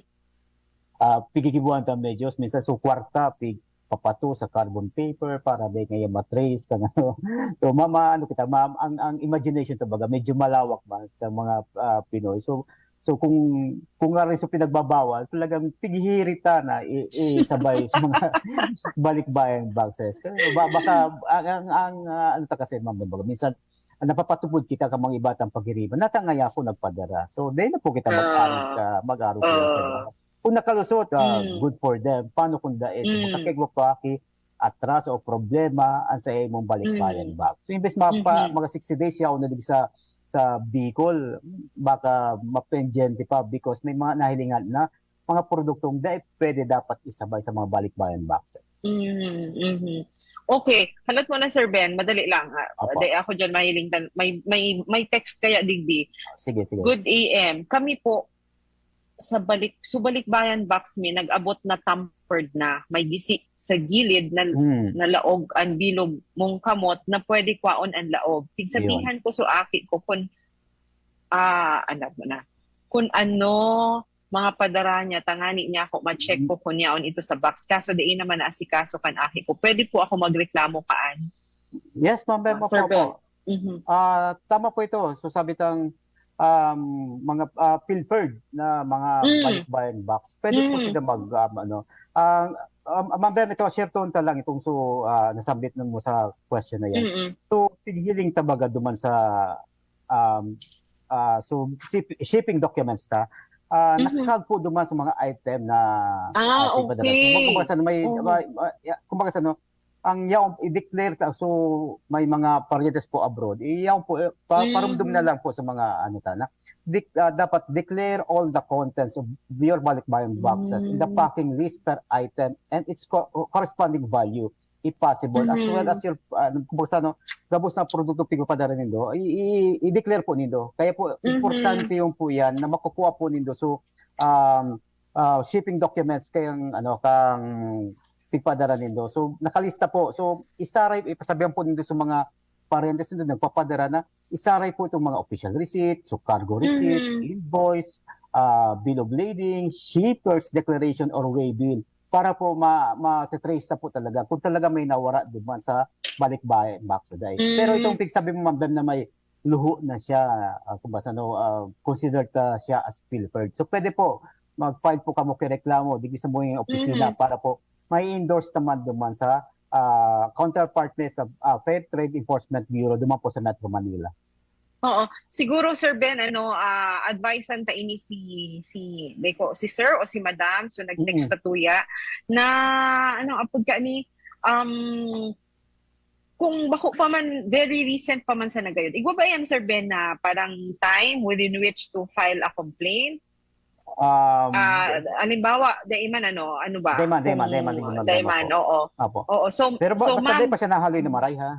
ah, pigigibuan ta medios, minsan so kwarta, pig, papato sa carbon paper para di kaya matrace kang ano. So, ma-, ma-, ano kita, ma-, ang, ang imagination ta baga, medyo malawak ba sa mga, ah, Pinoy. So, so kung, kung nga rin sa pinagbabawal, talagang pighihirita na i-, isabay sa mga balikbayan boxes. Kasi ba-, baka, ang, ang, ang, ah, ano ta kasi, mambe, baga, minsan, ah, napapatupod kita ka mga iba tang pagiriba. Natangay ako nagpadara. So, dahil na po kita mag-arog, Ah. ah, mag-arog kaya sa Ah. iba. Kung nakalusot, ah, Mm. good for them. Paano kung dai? So, Mm. makakigwa pa ki atras o problema ang sa imong balikbayan Mm. box. So, imbes mapa, Mhm. mga sixty days siya o nadig sa, sa Bicol, baka mapendyente pa because may mga nahilingan na mga produktong dai pwede dapat isabay sa mga balikbayan boxes. Mhm, mhm. Okay, halat mo na, Sir Ben, madali lang. Ah, Apo. Dai ako dyan mahiling tan-, may, may, may text kaya digdi. Sige, sige. Good A M. Kami po, sa balik, so balikbayan box mi, nag-abot na tampered na. May gisi sa gilid na, Hmm. nalaog ang bilog mong kamot na pwede kwaon ang laog. Pigsabihan ko so aki ko kun, ah, ano mo na, kun ano, mga padara niya, tangani niya ako, ma-check ko kun yaon ito sa box. Kaso dai naman naasikaso kan aki ko. Pwede po ako magreklamo kaan? Yes, ma'am, ma'am, Ah, Sir opo, Ben. opo. Mhm. Ah, tama po ito. So, sabi tang, um, mga, ah, pilfered na mga Mm. balikbayan box, pwede po Mm. sila mag, um, ano, ah, um, ma'am, Ben, ito, share tone ta lang itong so, ah, nasambit mo sa question na yan. Mm-mm. So, pighiling ta baga duman sa, um, ah, so, ship-, shipping documents ta, ah, Mhm. nakakag po duman sa mga item na, Ah, ah, pigpadala. okay. Kumbaga sa may, Oh. may, may, ya-, kumbaga sa, no, ang yaon, i-declare ta, so, may mga paryentes po abroad, eh, yaon po, eh, pa-, Mm. parumdum na lang po sa mga, ano, ta, na, dec-, ah, dapat declare all the contents of your balikbayan boxes in the Mm. packing list per item and its co-, corresponding value, if possible, as well Mhm. as your, ah, kumbaga sa, ano, gabos na produkto pigpapadara nindo, i-, i-, i-declare po nindo. Kaya po, Mhm. importante yun po yan na makukuha po nindo. So, um, ah, shipping documents kayang, ano, kang pigpadara nindo. So, nakalista po. So, isaray, ipasabihan po nindo sa mga parentes nindo nagpapadara na isaray po itong mga official receipt, so cargo receipt, Mhm. invoice, ah, bill of lading, shipper's declaration or way bill para po ma-, ma-trace na po talaga kung talaga may nawara duman sa balikbayan box today. Mm. Pero itong pigsabi mo, Ma'am Bem, na may luho na siya, ah, kung basta, no, ah, considered ka siya as pilfered. So, pwede po, mag-file po kamo kay reklamo, digdi sa mga opisina Mhm. para po may endorse naman duman sa, ah, counterpart ni sa, ah, Fair Trade Enforcement Bureau duman po sa Metro Manila. Oo. Siguro, Sir Ben, ano, ah, advisean ta ini si, si, di ko, si Sir o si Madam, so nag-text Mm. sa tuya, na, ano, apod ka ni, um, kung bako pa man, very recent pa man sa nagayon. Igwa ba yan, Sir Ben, na parang time within which to file a complaint? Um, Ah, halimbawa, dai man, ano, ano ba? Dai man, dai man, Kung dai man, dai man, dai dai man man, po. Oo. Apo. Oo, so, Pero ba, so, basta dai ma'am, pa siya nahaloy na maray, ha?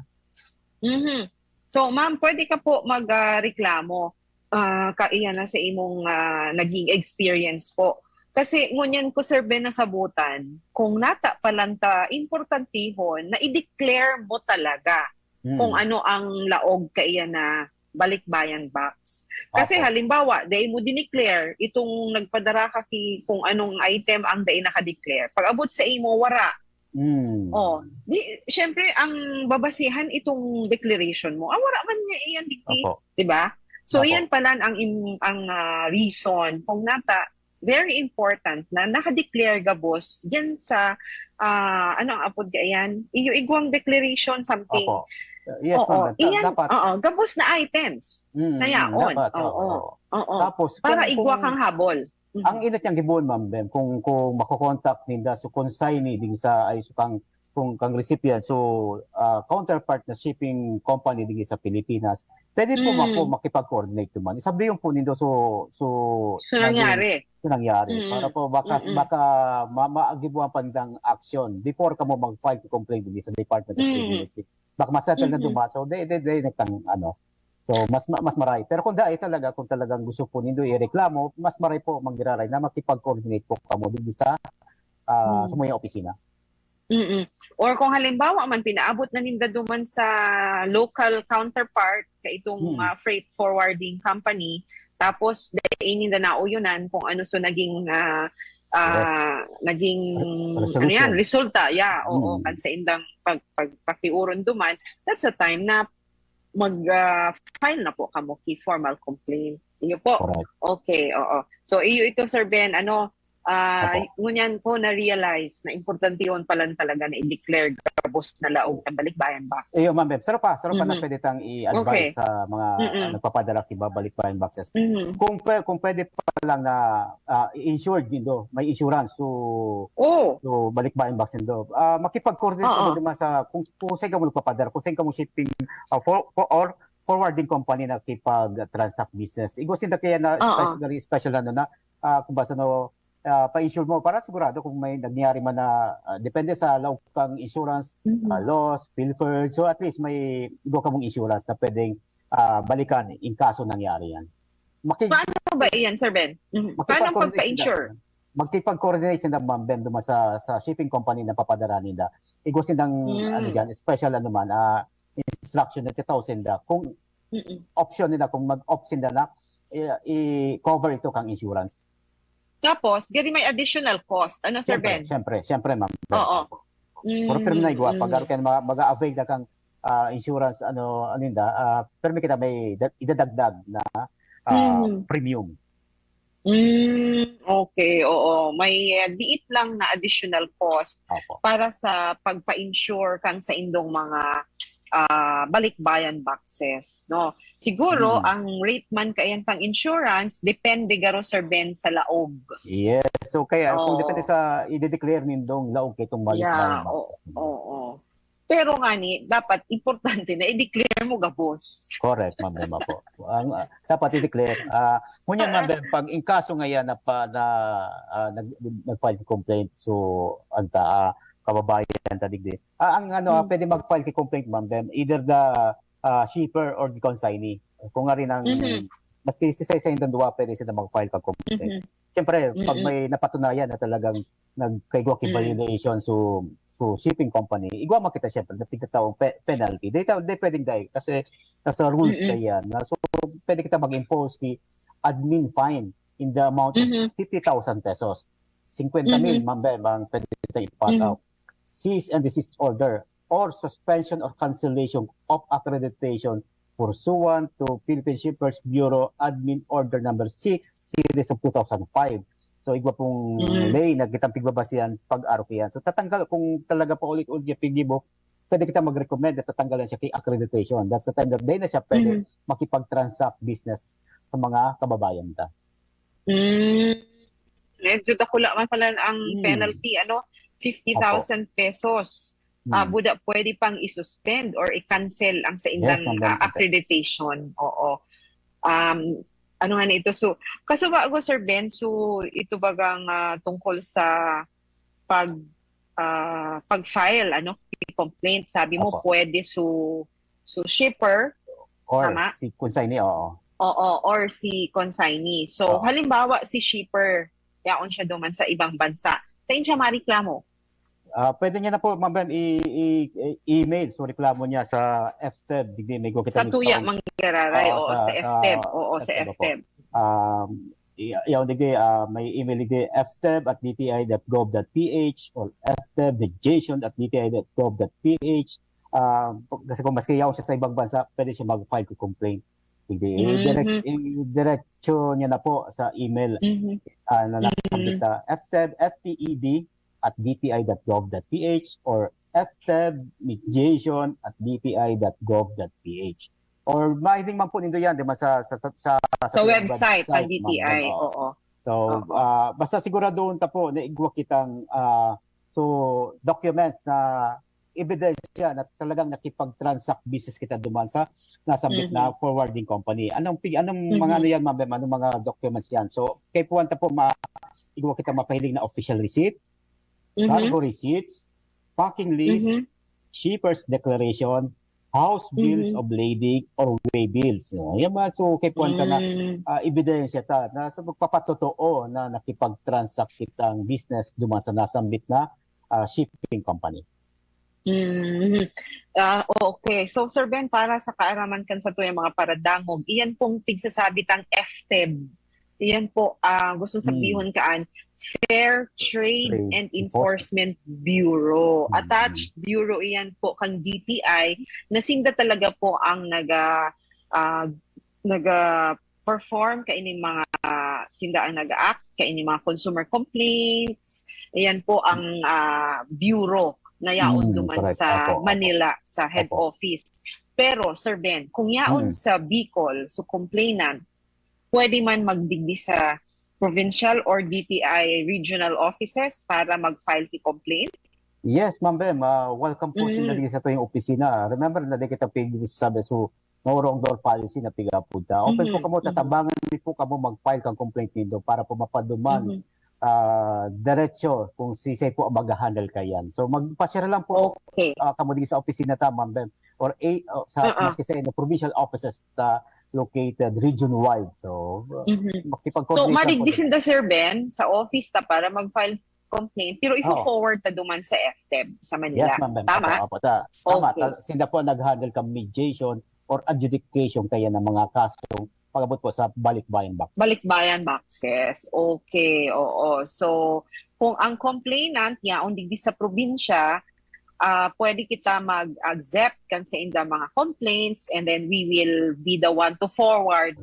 Mhm. So, ma'am, pwede ka po mag, ah, reklamo, ah, kaiyan na sa imong, ah, naging experience po. Kasi ngunyan ko, Sir Ben, nasabutan, kung nata pa lang ta importantihon na i-declare mo talaga Hmm. kung ano ang laog kaiyan na balikbayan box. Kasi Opo. halimbawa, dai mo dineclare itong nagpadara ka ki, kung anong item ang dai naka-declare. Pag abot sa imo, wara. Mm. Oh, di, syempre, ang babasihan itong declaration mo. Ah, wala man niya iyan, digdi. Opo. Di ba? So, Opo. iyan pala ang, im- ang ah, reason kung nata, very important na naka-declare gabos dyan sa, ah, ano ang apod ka iyan? Iyo igwang declaration, something. Opo. Yes, Oo, ma'am. Da- iyan, dapat. Oo, gabos na items. Mm, na yaon. dapat. Oo. Oo. Oo. Tapos, Para kung- igwa kung- kang habol. Mhm. Ang inot niyang gibohon, Ma'am Bem, kung, kung makokontak ninda, so, consignee din sa, ay, so, kang, kung kang recipient, so, ah, counterpart na shipping company din sa Pilipinas, pwede po Mm. ako makipag-coordinate naman. Isabihin po nindo, so, so, So, naging- nangyari. so, nangyari. Mm. Para po, baka, Mm-mm. baka ma- maagibuhan pa nindang action before ka mo mag-file complaint din sa Department of Mm. Trade and Industry. Baka masettle na Mm-mm. duman. So, di, di, di, nagtang, ano. So, mas, ma- mas maray. Pero kung dai talaga, kung talagang gusto po nindo ireklamo, mas maray po, Ma'am Giraray, na makipag-coordinate po kamo din sa, ah, Hmm. sa mga opisina. Mm-mm. Or kung halimbawa man, pinaabot na ninda duman sa local counterpart, ka itong, Hmm. ah, freight forwarding company, tapos dai ninda nauyonan kung ano so naging, ah, ah, Yes. naging, Re- ano resolution. yan, resulta, yeah, oo, Hmm. kan sa indang pag, pagpakiuron duman, that's a time na mag, ah, file na po kamo ki formal complaint. Iyo po. Correct. Okay, oo. So, iyo ito, Sir Ben, ano, ah, Opo. ngunyan ko na-realize na importante yun pala talaga na i-declare gabos na laog ang balikbayan box. Iyo, Ma'am Beb. Saro pa, saro pa na Mhm. pwede tang i-advise Okay. sa mga Mhm. nagpapadara ki balikbayan boxes. Mhm. Kung pwe-, kung pwede pa lang na, ah, i-insured nindo, may insurance. So, Oh. so balikbayan box nindo. Ah, makipag-coordinate Oo. kamo naman sa kung, kung saan kamo nagpapadara, kung saan kamo shipping, ah, for, for, or forwarding company na kipag-transact business. Igwa sinda kaya na Oo. special, very special na, ano na, ah, kung basta no, ah, pa-insure mo para sigurado kung may nangyari man na, ah, depende sa laog kang insurance, Mhm. ah, loss, pilfered. So at least may igwa kamong insurance na pwedeng, ah, balikan in kaso nangyari yan. Maki- Paano ba iyan, Sir Ben? Mhm. Paano ang Makipag-coordinate pagpa-insure? Sinda. Makipag-coordinate sinda, Ma'am Ben, duman sa, sa shipping company na papadara ninda. Igwa sindang, Hmm. ano dyan, special ano man, ah, instruction na titao sinda. Kung Mm-mm. option nila, kung mag-opt sinda na, i- i-cover ito kang insurance. Tapos, gani may additional cost. Ano, Sir Siyempre, Ben? siyempre, siyempre, Ma'am Ben. Oo. Pero pirmi na igwa, pag Mm. aro ka na ma-, mag-a-avail ka kang, ah, insurance, ano, ano yun da, ah, pirmi kita may da-, idadagdag na, ah, Mm. premium. Mm, okay, oo. May, ah, liit lang na additional cost Opo. para sa pagpa-insure kan sa indong mga, ah, balikbayan boxes, no? Siguro, Mm. ang rate man kaiyan pang insurance, depende garo, Sir Ben, sa laog. Yes. So, kaya kung Oo. depende sa i-declare nindong laog kay itong balikbayan Yeah, boxes o-, ninyo. oo. Pero ngani, dapat importante na i-declare mo gabos. Correct, Ma'am Bem, opo. Ang, ah, dapat i-declare. Ah, ngunyan, Ma'am Bem, pag in kaso ngayon na pa, na, ah, nag-, nag-file si complaint, so, anta, ah, kababayan ta digdi. Ah, ang ano, ah, Hmm. pwede mag-file si complaint, Ma'am Bem, either the, ah, shipper or the consignee. Kung nga rin ang, Mhm. maski si sa, sa indang duwa, pwede sila mag-file ka complaint. Mhm. Siyempre, pag Mm-mm. may napatunayan na talagang nagkaigwa ki Mm. violation, so, so shipping company, igwa man kita siyempre na pigtataong pe-, penalty. Di ta-, di pwedeng dai, kasi nasa rules Mm-mm. na yan. Na, so, pwede kita mag-impose ki admin fine in the amount of Mhm. fifty thousand pesos. Singkwenta mil, Mhm. Ma'am Bem, ang pwede kita ipataw. Mhm. Cease and desist order or suspension or cancellation of accreditation pursuant to Philippine Shippers Bureau Admin Order Number Six, Series of two thousand five. So, igwa pong Mm. ley na kitang pigbabasihan pag-arog iyan. So, tatanggal, kung talaga pa ulit-ulit niya piggibo, pwede kita mag-recommend na tatanggalan siya kay accreditation. That's the time that dai na siya pwede Mm. makipag-transact business sa mga kababayan ta. Mm. Medyo dakula man pala ang Mm. penalty, ano? Fifty thousand pesos. Ah, Mm. buda pwede pang i-suspend or i-cancel ang sa Yes, indang, Ma'am ah, Bem. accreditation. Oo. Um, ano nga na ito? So, kaso bago, Sir Ben, so ito bagang, ah, tungkol sa pag, ah, pag-file, ano, complaint. Sabi mo, Opo. pwede so, so shipper, Or tama? si consignee, oo. Oo, or si consignee. So, Oo. halimbawa, si shipper, yaon siya duman sa ibang bansa. Saan siya mareklamo? Ah, pwede niya na po, Ma'am Bem, i-, i-, i-email. So, reklamo niya sa F T E B. Digdi, may kita Sa ni Tuya Tom. Manggararay, Oo, oo, sa, sa sa, F T E B. Oo, sa sa F T E B po. F T E B. Um, i-, yaon digdi, ah, may email digdi, F T E B at D T I dot gov dot P H or F T E B mediation at D T I dot gov dot P H. Ah, kasi kung maski yaon siya sa ibang bansa, pwede siya mag-file ko complaint. Digdi, Mhm. i-direct, i-diretso niya na po sa email, Mhm. ah, na nasambit Mhm. na F T E B, F T E B at D T I dot gov dot P H or F T E B mediation at D T I dot gov dot P H. Or mahiling man po nindo yan, di ba, sa, sa, sa, sa, sa Sa kanilang website ng website, D T I, ma'am, oo. oo. So, Oo. ah, basta siguraduhon ta po na igwa kitang, ah, so, documents na ebidensya na talagang nakipag-transact business kita duman sa nasambit na Mhm. forwarding company. Anong pi-, anong mga Mhm. ano yan, ma'am? Anong mga documents yan? So, kaipuhan ta po ma-, igwa kita mapahiling na official receipt, Mhm. cargo receipts, packing list, Mhm. shipper's declaration, house bills Mhm. of lading, or way bills. No? Yan mga, so, kaipuhan ta na, Mm. ah, ebidensya ta na sa magpapatotoo na nakipag-transact kitang business duman sa nasambit na, ah, shipping company. Mm. Ah, okay. So, Sir Ben, para sa kaaraman kan satuyang mga paradangog, iyan pong pigsasabi tang F T E B. Iyan po, ah, gusto Hmm. sabihon kaan, Fair Trade Trade and Enforcement. Enforcement Bureau. Hmm. Attached bureau iyan po kan D T I na sinda talaga po ang naga, ah, naga-perform kaining mga, sinda ang nag-act kaining mga consumer complaints. Iyan po ang, ah, bureau na yaon Hmm, duman correct. sa Opo, opo. Manila, sa head Opo. office. Pero, Sir Ben, kung yaon Hmm. sa Bicol, so complainant, pwede man magdigdi sa provincial or D T I regional offices para mag-file ki complaint? Yes, Ma'am Bem, ah, welcome po Mm. sinda digdi sa tuyang opisina. Remember na di kita pwede sabi, so, no wrong door policy na piga-apod ta. Open po Mhm, kamo, mhm. tatabangan mi po kamo mag-file kang complaint nindo para po mapaduman, Mhm. ah, diretso kung sisay po ang mag-handle kayan. So, magpa-share lang po, Okay. ah, kamo digdi sa opisina ta, Ma'am Bem, or a-, o sa, Oo. maski sa inyo, provincial offices ta located region-wide. So, Mhm. makipag-coordinate So, lang po madigdi din. sinda, Sir Ben, sa office ta para mag-file complaint, pero Oo. ifo-forward ta duman sa F T E B sa Manila. Yes, Ma'am Bem. Tama? Opo, opo, ta-, tama. Okay. Ta-, sinda po ang nag-handle ka mediation or adjudication kaya ng mga kasong pag-abot po sa balikbayan box. Balikbayan boxes. Okay, oo. So, kung ang complainant yaon digdi sa probinsya, ah, pwede kita mag-accept kan sa inda mga complaints, and then we will be the one to forward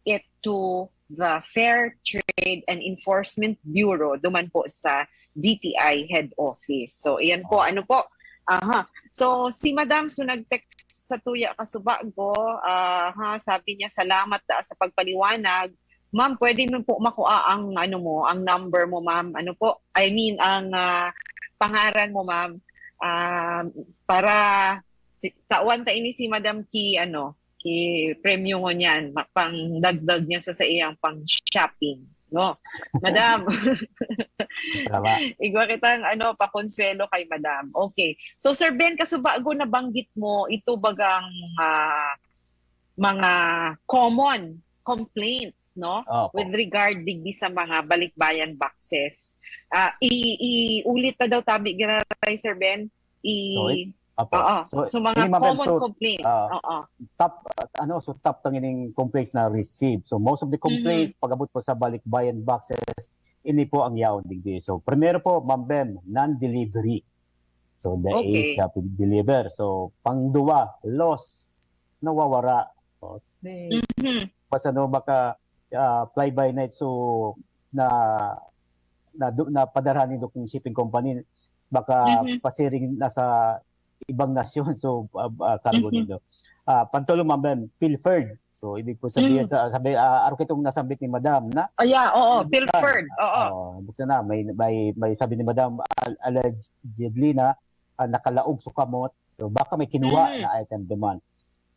it to the Fair Trade and Enforcement Bureau, duman po sa D T I head office. So, iyan po, Oh. ano po. Aha. So, si Madam, so nag-text sa tuya kasubago, ah, ha, sabi niya, "Salamat daa sa pagpaliwanag." Ma'am, pwede mo po makua ang, ano mo, ang number mo, ma'am. Ano po? I mean, ang, ah, pangaran mo, ma'am. Ah, para si, tawan ta ini si Madam ki, ano, ki premyo ngunyan, ma-, pangdagdag niya sa, sa iyang pang-shopping, no? Madam, Tama. igwa kitang, ano, pakonsuelo kay Madam. Okay. So, Sir Ben, kasubago nabanggit mo, ito bagang, ah, mga common complaints, no? Opo. With regard digdi sa mga balikbayan boxes. Ah, i-, iulit na daw tabi, giraray, Sir Ben? I-, So, it-, opo. Oo. So, So, mga ini, Ma'am Bem, common so, complaints. ah, Oo. top, ah, ano, so, top tang ining complaints na receive. So, most of the complaints, Mhm. pag-abot po sa balikbayan boxes, ini po ang yaon digdi. So, primero po, Ma'am Bem, non-delivery. So, the Okay. age na pag-deliver. So, pangduwa, loss, nawawara. Oh, Mhm. basta, no, baka, ah, fly by night, so, na, na, na padarahan nindo kung shipping company, baka Mhm. pasiring na sa ibang nasyon, so, ah, ah, cargo Mhm. nindo. Ah, pantolo, Ma'am Bem, pilfered. So, ibig po sabihin, Mhm. sa, sabi, ah, arog kitong nasambit ni Madam na Aya, oo, Ano ba? pilfered, oo. Oh, buksan na, may, may, may sabi ni Madam, al-, allegedly na, ah, nakalaog sa kamot. So, baka may kinuha Mhm. na item duman.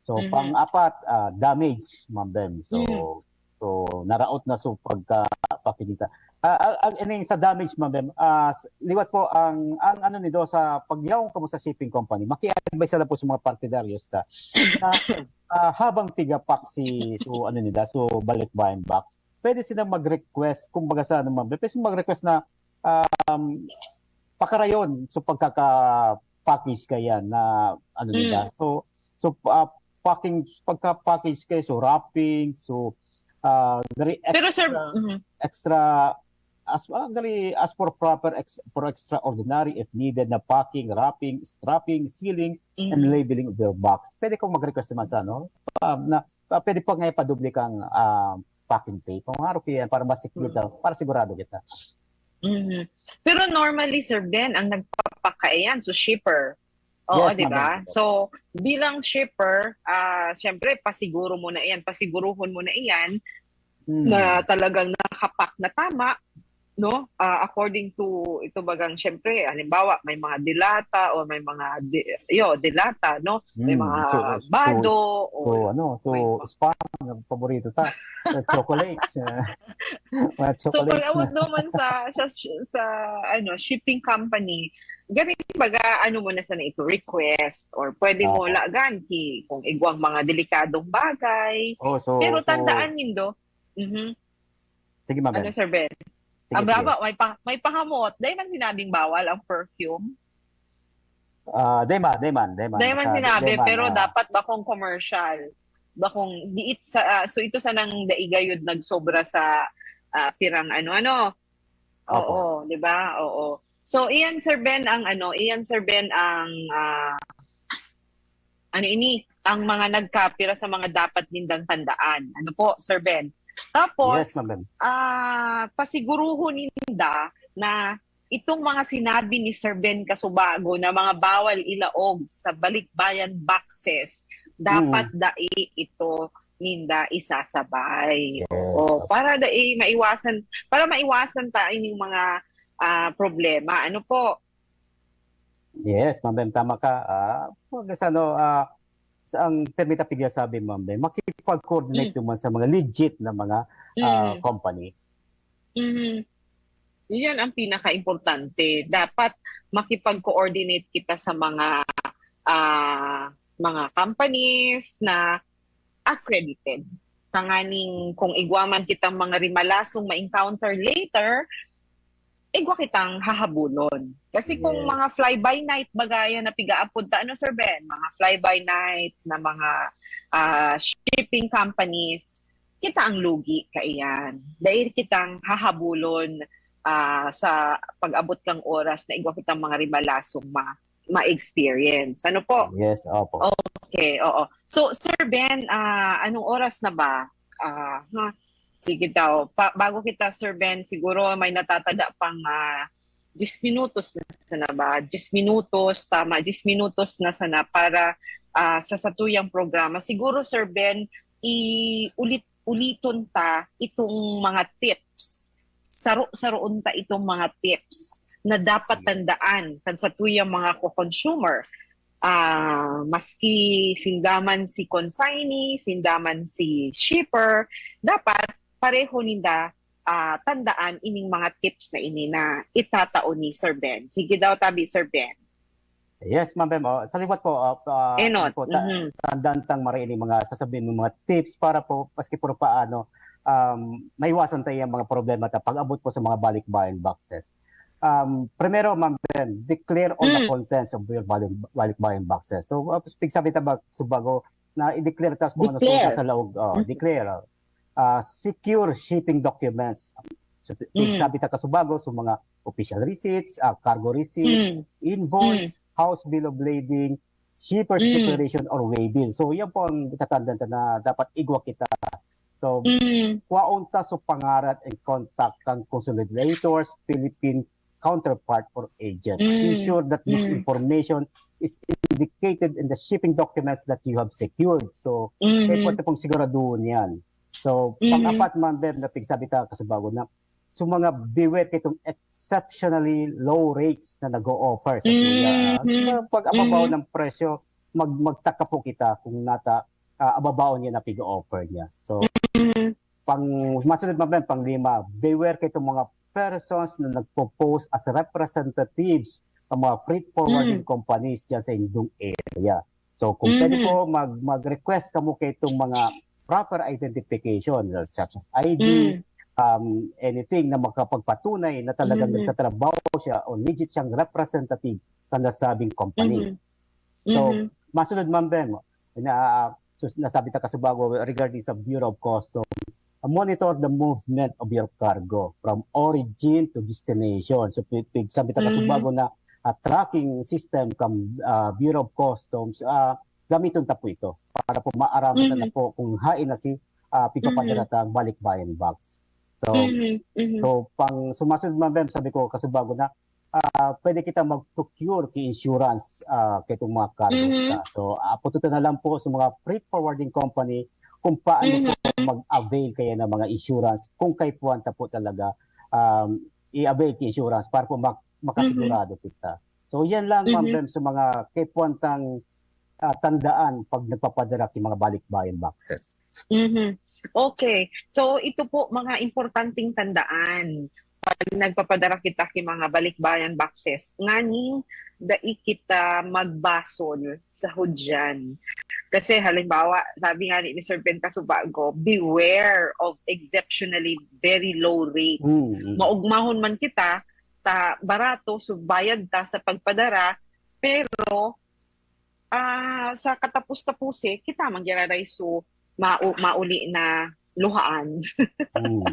So, Mhm. pang-apat, ah, damage, Ma'am Bem. So, Mhm. so, naraot na, so, pagka pakikita. Ah, ah, ang ining sa damage, Ma'am Bem, ah, s-, liwat po ang, ang ano nindo sa pagyaon kamo sa shipping company, maki-advise lang po sa mga partidaryos ta na, ah, habang piga-pack si, so, ano nila, so, balikbayan box, pwede silang mag-request, kumbaga sa ano, Ma'am Bem, pwede silang mag-request na, um, pakarayon sa pagkaka-package kaya na ano nila. Mm. So, so ah, packing, pagka-package kayo, so wrapping, so ah, very Pero sir, extra, mhm. extra as ah, very as for proper ex, for extraordinary if needed na packing, wrapping, strapping, sealing, and Mhm. labeling of your box. Pwede kong mag-request naman sa ano, ah, na ah, pwede pa nga ipadoble kang ah, packing tape. Kung araw yan, para mas secure ka, para sigurado kita. Mhm. Pero normally, Sir Ben, ang nagpapakayan, so shipper. Oo, Yes, di ma'am. ba? So, bilang shipper, ah, syempre, pasiguro mo na iyan, pasiguruhon mo na iyan Hmm. na talagang nakapack na tama, no? Ah, according to ito bagang, syempre, halimbawa, may mga dilata o may mga di, yo, dilata, no? May Hmm. mga So, so, bado so, o ano, so, may spam, ang paborito ta. So, chocolates. ah, mga So chocolates pag-abot na. naman sa sa sa ano, shipping company, gani baga ano mo na sana ito, request, or pwede mo Oo. lagan ki kung igwang mga delikadong bagay. Oh, so, Pero so, tandaan nindo, mhm. Sige, ma'am. Ano, Sir Ben? Sige, Ang sige. baba, may pa, may pahamot. Dahil man sinabing bawal ang perfume. Ah, di man, di man, di man. Dahil man Sa- sinabi, di man, pero ah. Dapat bakong commercial. Bakong diit sa ah, so ito sanang daigayod nagsobra sa ah, pirang ano-ano. Opo. Oo, di ba? Oo. So iyan, Sir Ben, ang ano, iyan, Sir Ben, ang ah, ano ini, ang mga nagkapira sa mga dapat nindang tandaan. Ano po, Sir Ben? Tapos, Yes, ma'am. ah pasiguruhon ninda na itong mga sinabi ni Sir Ben Kasubago na mga bawal ilaog sa balikbayan boxes, dapat Mm. dai ito ninda isasabay. Yes. Oo, para dai maiwasan, para maiwasan ta ining mga ah, problema. Ano po? Yes, Ma'am Bem, tama ka. Ah, pag sa ano, ah, sa ang permita pigya sabi, Ma'am Bem, makipag-coordinate Mm. naman sa mga legit na mga ah, Mm. company. Mhm. Iyan ang pinaka-importante. Dapat makipag-coordinate kita sa mga ah, mga companies na accredited. Tanganing kung igwa man kitang mga rimalasong ma-encounter later, igwa kitang hahabulon. Kasi kung Yes. mga fly-by-night bagaya na pigaapod ta, ano, Sir Ben? Mga fly-by-night na mga ah, shipping companies, kita ang lugi kaiyan. Dahil kitang hahabulon ah, sa pag-abot kang oras na igwa kitang mga rimalasong ma ma-experience. Ano po? Yes, opo. Okay, oo. So, Sir Ben, ah, anong oras na ba? Ah, ha? Sige daw. Pa, bago kita, Sir Ben, siguro may natatada pang ah, diyes minutos na sana ba? Diyes minutos, tama, diyes minutos na sana para ah, sa satuyang programa. Siguro, Sir Ben, i-ulit-uliton ta itong mga tips. Saro-saroon ta itong mga tips na dapat Sige. tandaan kan satuyang mga co-consumer. Ah, maski sinda man si consignee, sinda man si shipper, dapat pareho ninda ah, tandaan ining mga tips na ini na itatao ni Sir Ben. Sige daw, tabi, Sir Ben. Yes, Ma'am Bem. Oh, sa liwat po, ah, ah, Enot. ano po, ta- Mhm. tandaan tang maray ni mga sasabihin mo mga tips para po, maski puro paano, um, maiwasan tayo yung mga problema ta pag-abot po sa mga balikbayan boxes. Um, primero, Ma'am Bem, declare all the Mm. contents of your balik, balikbayan boxes. So, uh, pigsabi ta ba, subago, na i-declare ta kung ano Declare. sa laog. Oh, Mm. declare. Ah, secure shipping documents. So, Mm. sabi ta kasubago, so mga official receipts, ah, cargo receipt, Mm. invoice, house bill of lading, shipper's Mm. declaration or way bill. So, yan po ang itatandaan ta na dapat igwa kita. So, Mm. kwaon ta so pangarat and contact kan consolidators, Philippine counterpart or agent. Mm. Ensure that this Mm. information is indicated in the shipping documents that you have secured. So, Mhm. importante pong siguraduhon yan. So, Mhm. pang-apat, Ma'am Bem, na pigsabi ta kasubago na, so mga beware kitong exceptionally low rates na nag-o-offer sa Mhm. tuya. Ah, pag ababaw Mhm. ng presyo, mag magtaka po kita kung nata ah, ababaon niya na pig-offer niya. So, Mhm. pang masunod, Ma'am Bem, pang-lima, beware kitong mga persons na nagpo-pose as representatives ng mga freight forwarding Mm. companies diyan sa indong area. So, kung pwede Mhm. po, mag, mag-request kamo kitong mga proper identification, uh, such as I D, Mm. um, anything na makapagpatunay na talagang Mhm. nagtatrabaho siya o legit siyang representative sa nasabing company. Mhm. So, Mhm. masunod, Ma'am Bem, na, so, nasabi ta kasubago regarding sa Bureau of Customs, uh, monitor the movement of your cargo from origin to destination. So, pi- pi- sabi ta Mhm. kasubago na, uh, tracking system kan, uh, Bureau of Customs, uh, gamiton ta po ito para po maaraman ta na Mhm. po kung hain na si, uh, pigpapadara tang balikbayan box. So, Mhm. Mhm. so pang sumasunod, Ma'am Bem, sabi ko kasubago na, ah, pwede kita mag-procure ki insurance, ah, kitong mga cargos Mhm. ta. So, apututan na lang po sa mga freight forwarding company kung paano po Mhm. mag-avail kaya ng mga insurance kung kaipuhan ta po talaga, um, i-avail ki insurance para po mak- makasigurado kita. So, yan lang, Ma'am Mhm. Bem, sa mga kaipuhan tang, ah, tandaan pag nagpapadara ki mga balikbayan boxes. Mhm. Okay. So, ito po mga importanteng tandaan pag nagpapadara kita ki mga balikbayan boxes. Nganing dai kita magbasol sa hudyan. Kasi halimbawa, sabi nga ni Mister Ben kasubago, beware of exceptionally very low rates. Mm, mm. Maugmahon man kita, ta barato, so bayad ta sa pagpadara, pero ah, sa katapos-tapos eh, kita man giraray so mau- mauli na luhaan. Mm.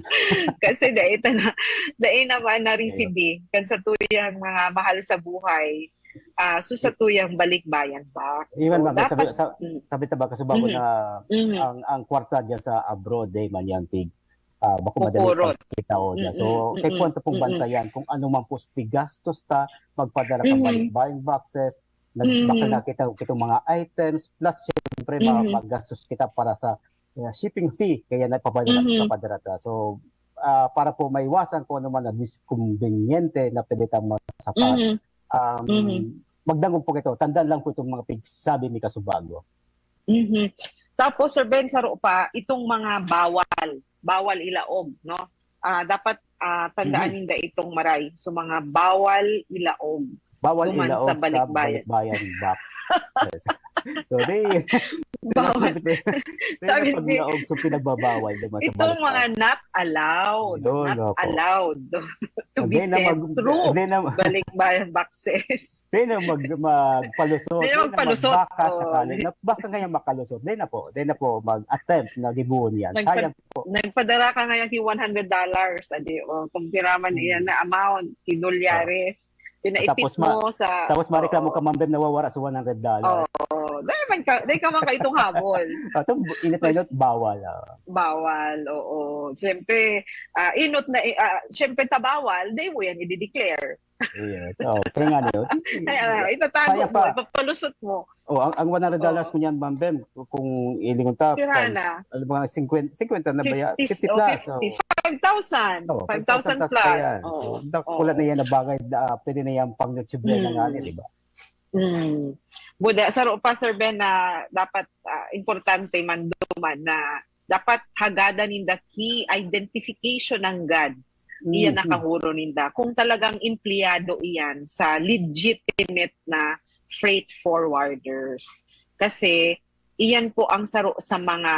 Kasi dai ta na, dai naman na-receive eh. Kan sa tuyang mga mahal sa buhay, ah, so sa tuyang balikbayan box. Iwan So, ba, sabi, dapat, sa, mm, sabi ta ba kasubago Mhm. na Mhm. ang ang kwarta diyan sa abroad, eh, man yan, tig, ah, bako madali Kukurot. pagkitao niya. So, Mm-mm, kay mm-mm, kwenta pong mm-mm. bantayan kung ano man po pigastos ta magpadara kan Mhm. balikbayan boxes, nag- Mhm. baka na kita kitong mga items, plus syempre ma- Mhm. magastos kita para sa, uh, shipping fee, kaya napapadara, Mhm. napapadara ta. So, ah, para po maiwasan kung ano man na diskumbenyente na pwede ta masapat, Mhm. um, Mhm. magdangog po kito. Tandaan lang po itong mga pigsabi ni Kasubago. Mhm. Tapos, Sir Ben, saro pa, itong mga bawal, bawal ilaog, no? Ah, dapat, ah, tandaan Mhm. ninda itong maray. So, mga bawal ilaog. Bawal Duman ilaog sa sa balikbayan. balikbayan box. Yes. So, di, Bawal. sabi, di, Sabi pag ni- ilaog, so pinagbabawal naman sa Itong mga balikbayan. not allowed. Yun, Not opo. allowed to be Hindi na sent mag- through hindi na- balikbayan boxes. Hindi na mag, magpalusot. Hindi na magpalusot. Baka Oo. sakali. Na, baka ngayon makalusot. Hindi na po. Hindi na po mag-attempt na gibuon yan. Nagpa- Sayang po. Nagpadara ka ngayon ki one hundred dollars. Adi, o, kung piraman Hmm. iyan na amount, ki dolyares. Pinaipit Tapos ma- mo sa... Tapos marika mo Oo. Kamambem na wawara sa one hundred dollars. Oo. Dahil man ka, dahil ka man ka itong habol. At ang init na Mas- init, bawal. Ah. Bawal, oo. Siyempre, ah, inot na, ah, siyempre tabawal, dahil mo yan i-declare. Yes. Oh, kaya nga niyo. Kaya, ah, itatago Kaya mo, pa. Ipapalusot mo. Oh, ang, ang one hundred dollars Oo. mo niyan, Mambem, kung ilingon ta, Pira times, na? Ano ba, fifty, fifty na ba yan? fifty, fifty oh, plus. fifty, Oh. five thousand. Oh, Five thousand five thousand plus. yan. Oo. So, dak- Oo. Wala na yan na bagay, ah, pwede na yan pang YouTube na Mm. nga, di ba? Mm. Buda, saro pa, Sir Ben, na dapat, ah, importante man duman na dapat hagadan ninda ki identification nanggad. Iyan Mhm. nakahuro ninda. Kung talagang empleyado iyan sa legitimate na freight forwarders. Kasi iyan po ang saro sa mga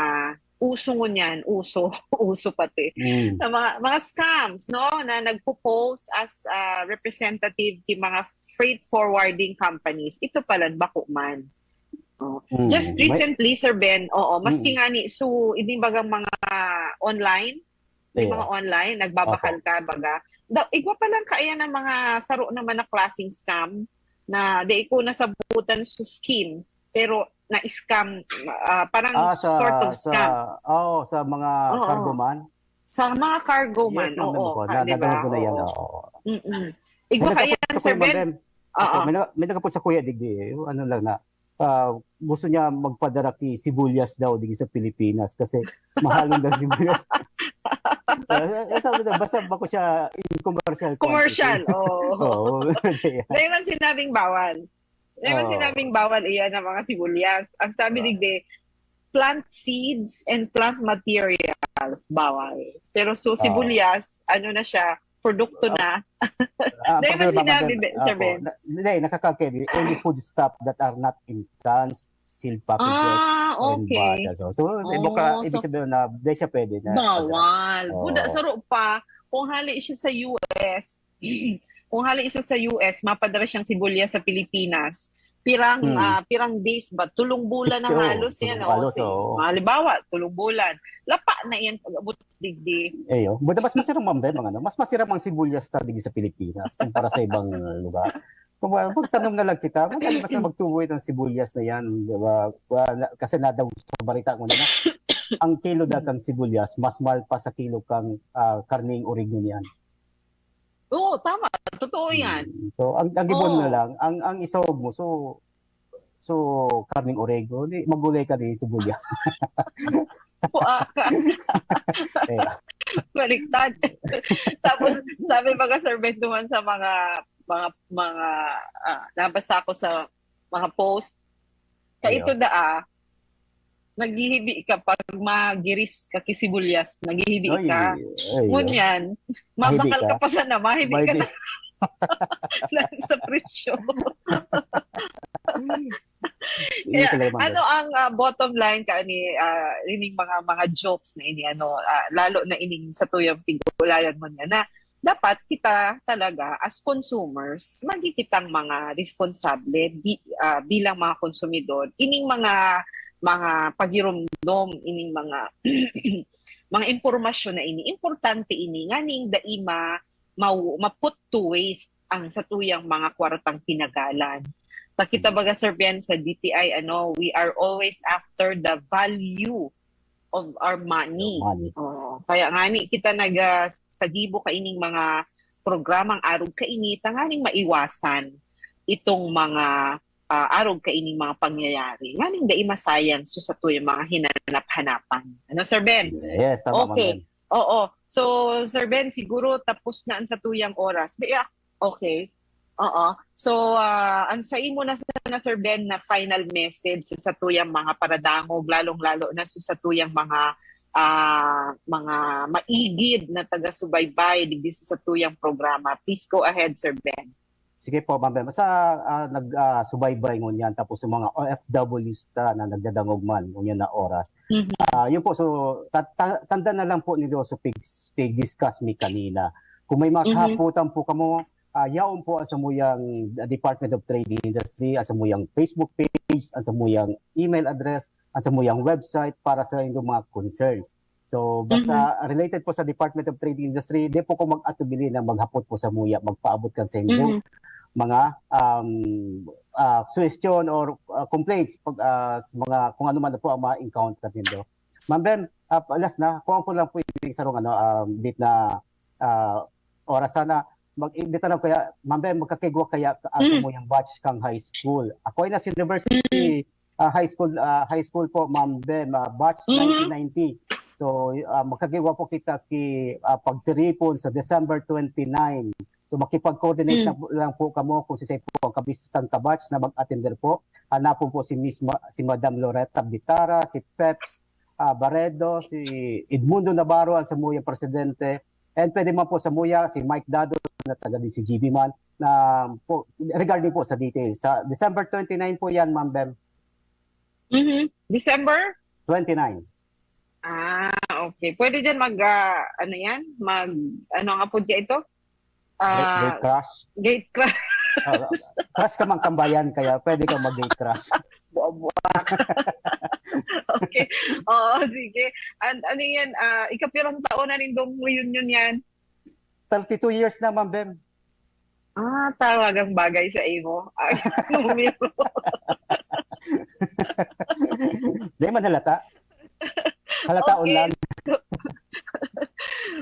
uso ngunyan, uso, uso pati. Mm. Sa mga, mga scams, no, na nagpo-pose as, ah, representative ki mga freight forwarding companies. Ito pala, bako man. Oh. Mm. Just May- recently, Sir Ben, oo, maski Mm. nga ni, so, ini bagang mga online, may Yeah. mga online, nagbabakal ka, baga. Da, igwa pa lang kaya ng mga saro naman na klaseng scam na di ko nasabutan sa scheme, pero na-scam, ah, parang Ah, sa, sort of sa, scam. Oo, sa mga Oo. cargo man. Sa mga cargo man, Yes, ma'am, oo, po. ka, di ba? Nadadala ko na yan, Oo. Oo. Mm-mm. Igwa May kaya, nagkapul-, sa Sir Kuya Ben? Ma'am, Oo. May, na, may nagkapul sa Kuya Digdi, eh. Yung ano lang na, ah, gusto niya magpadara ki sibuyas daw digdi sa Pilipinas kasi mahalon daw sibuyas. Eh, eh, sabi na, basta bako siya in commercial Commercial, quantity. Oo. Oo. Dahil man sinabing bawal. Dahil man Oo. sinabing bawal iyan ang mga sibuyas. Ang sabi Oo. digdi, plant seeds and plant materials, bawal. Pero so, Oo. sibuyas, ano na siya, produkto na. Ah, Dahil man pag-, sinabi, pag-, Be-, Sir Apo. Ben. Na, hindi, nakakakit. Any foodstuff that are not in cans, sealed packages, Ah, or in okay. bottles. So, so, ibig, Oh, ibig so, sabihin na di siya pwede na bawal. Oo. Buda, saro pa, kung hali siya sa U S, kung hali siya sa U S, mapadara siyang sibuyas sa Pilipinas. Pirang Hmm. ah, pirang days ba? Tulong bulan na Sixty, oo. halos yan. Tulong Oh, halos, si, oo. halimbawa, tulong bulan. Lapa na yan pag-abot digdi. Eyo, buda mas masira, Ma'am Bem, ang ano, mas masira ang sibuyas ta digdi sa Pilipinas kumpara sa ibang lugar. Kung ba, magtanom na lang kita, madali mas magtubo itong sibuyas na yan, di ba? Wa-, na-, kasi nadaw sa balita ko na, ang kilo datang sibuyas, mas mahal pa sa kilo kang ah, karning origo niyan. Oo, tama. Totoo yan. Mm. So, ang, ang gibon Oo. na lang, ang, ang isog mo, so, so, karning origo, di, magulay ka din sibuyas. Kuha ka. Eh, Baliktad. Tapos, sabi mga serbentuhan sa mga, mga, mga, ah, nabasa ko sa mga post, Iyo. kaito daa, naghihibi ka pag magiris ka ki sibuyas, naghihibi Ay, ka. ay, Ngunyan, Mahibi mabakal ka. ka pa sana, mahibi ka Mahibi. na lang sa presyo. Yun Kaya, talaga, Ma'am ano ang ah, bottom line ka ni ah, ining mga mga jokes na ini, ano, ah, lalo na ining sa tuyang pigulayan mo niya na dapat kita talaga as consumers, magigitang mga responsable bi- ah, bilang mga konsumidor. Ining mga mga pagirumdom, ining mga mga impormasyon na ini, importante ini, nganing dai ma, ma, ma-put to waste ang satuyang mga kwartang pinagalan. Takita baga, Sir Ben, sa D T I, ano, we are always after the value of our money. Money. Oh, kaya nga ni kita nag ah, sagibo kaining mga programang arog kaini, tanganing maiwasan itong mga ah, arog kaining mga pangyayari. Nganing dai masayang so satuyang mga hinanap-hanapan. Ano, Sir Ben? Yes, tama, Okay. Ma'am. Oo. So, Sir Ben, siguro tapos na ang satuyang oras. Di, ah, okay. Oo. So, ah, ang sa imo na sana, Sir Ben, na final message sa satuyang mga paradangog, lalong-lalo na sa satuyang mga ah, mga maigid na taga-subaybay digdi sa satuyang programa. Please go ahead, Sir Ben. Sige po, Ma'am Bem. Sa ah, nag ah, subaybay ngunyan, tapos sa mga O F Ws ta na nagdadangog man ngunyan na oras. Mhm. Ah, yun po, so ta- ta- tanda na lang po nindo so pig, pig discuss mi kanina. Kung may mga Mhm. kahapotan po kamo, ah, yaon po ang samuyang Department of Trade and Industry, ang samuyang Facebook page, ang samuyang email address, ang samuyang website para sa inyong mga concerns. So, basta related po sa Department of Trade and Industry, di po ko mag-atubili na maghapot po sa muya, magpaabot kan sa inyo Mhm. mga um, ah, suggestion or ah, complaints pag ah, sa mga kung ano man po ang ma-encounter nindo. Ma'am Bem, ah, last na, kung ako lang po yung sarong ano, um, bit na ah, oras sana, mag-imbita na kaya, Ma'am Bem, magkakigwa kaya ang Mm. samuyang batch kang high school. Ako ay nasa university, ah, high school, ah, high school po, Ma'am Bem, ah, batch Mhm. nineteen ninety. So, ah, magkakigwa po kita ki ah, pagtiripon sa December twenty-nine. So, makipag-coordinate Mm. na po, lang po kamo kung sisay po ang kabisitang kabatch na mag-attender po. Hanapon po si Miss Ma- si Madam Loretta Bitara, si Peps ah, Barredo, si Edmundo Navarro ang samuyang presidente. And pwede man po samuya si Mike Dado na taga D C G B man na po, regarding po sa details. Sa December twenty-nine po yan, Ma'am Bem. Mhm. December? Twenty-nine. Ah, okay. Pwede dyan mag, ah, ano yan? Mag, ano nga po dyan ito? Gate, Ah, gate crash. Gate crash. Ah, crash ka mang tambayan, kaya pwede ka mag-gate crash. Buwak-buwak. Okay. Oo, sige. An ano yan? Ah, ikapirang taon na nindong reunion yan? Thirty-two years na, Ma'am Bem. Ah, talagang bagay sa imo. Ang numero. Di man halata. Halataon Okay. lang.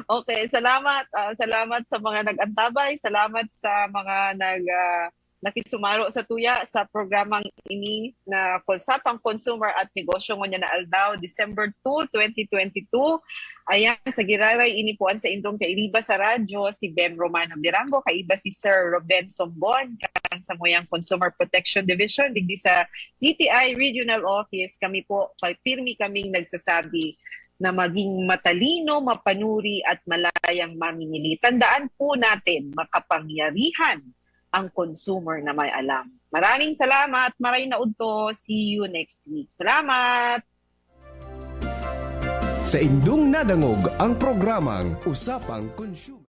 Okay, salamat. Ah, salamat sa mga nag-antabay. Salamat sa mga nag, ah, nakisumaro sa tuya sa programang ini na Usapang Consumer at Negosyo ngunyan na aldaw, December two, twenty twenty-two. Ayan, sa giraray, ini po ang sa indong kairiba sa radyo, si Bem Romano Birango, kaiba si Sir Ruben Sombon, kan samuyang Consumer Protection Division, digdi sa D T I Regional Office. Kami po, pirmi kaming nagsasabi na maging matalino, mapanuri at malayang mamimili. Tandaan po natin, makapangyarihan ang consumer na may alam. Maraming salamat, maray na udto. See you next week. Salamat! Saindong nadangog ang programang Usapang Consumer.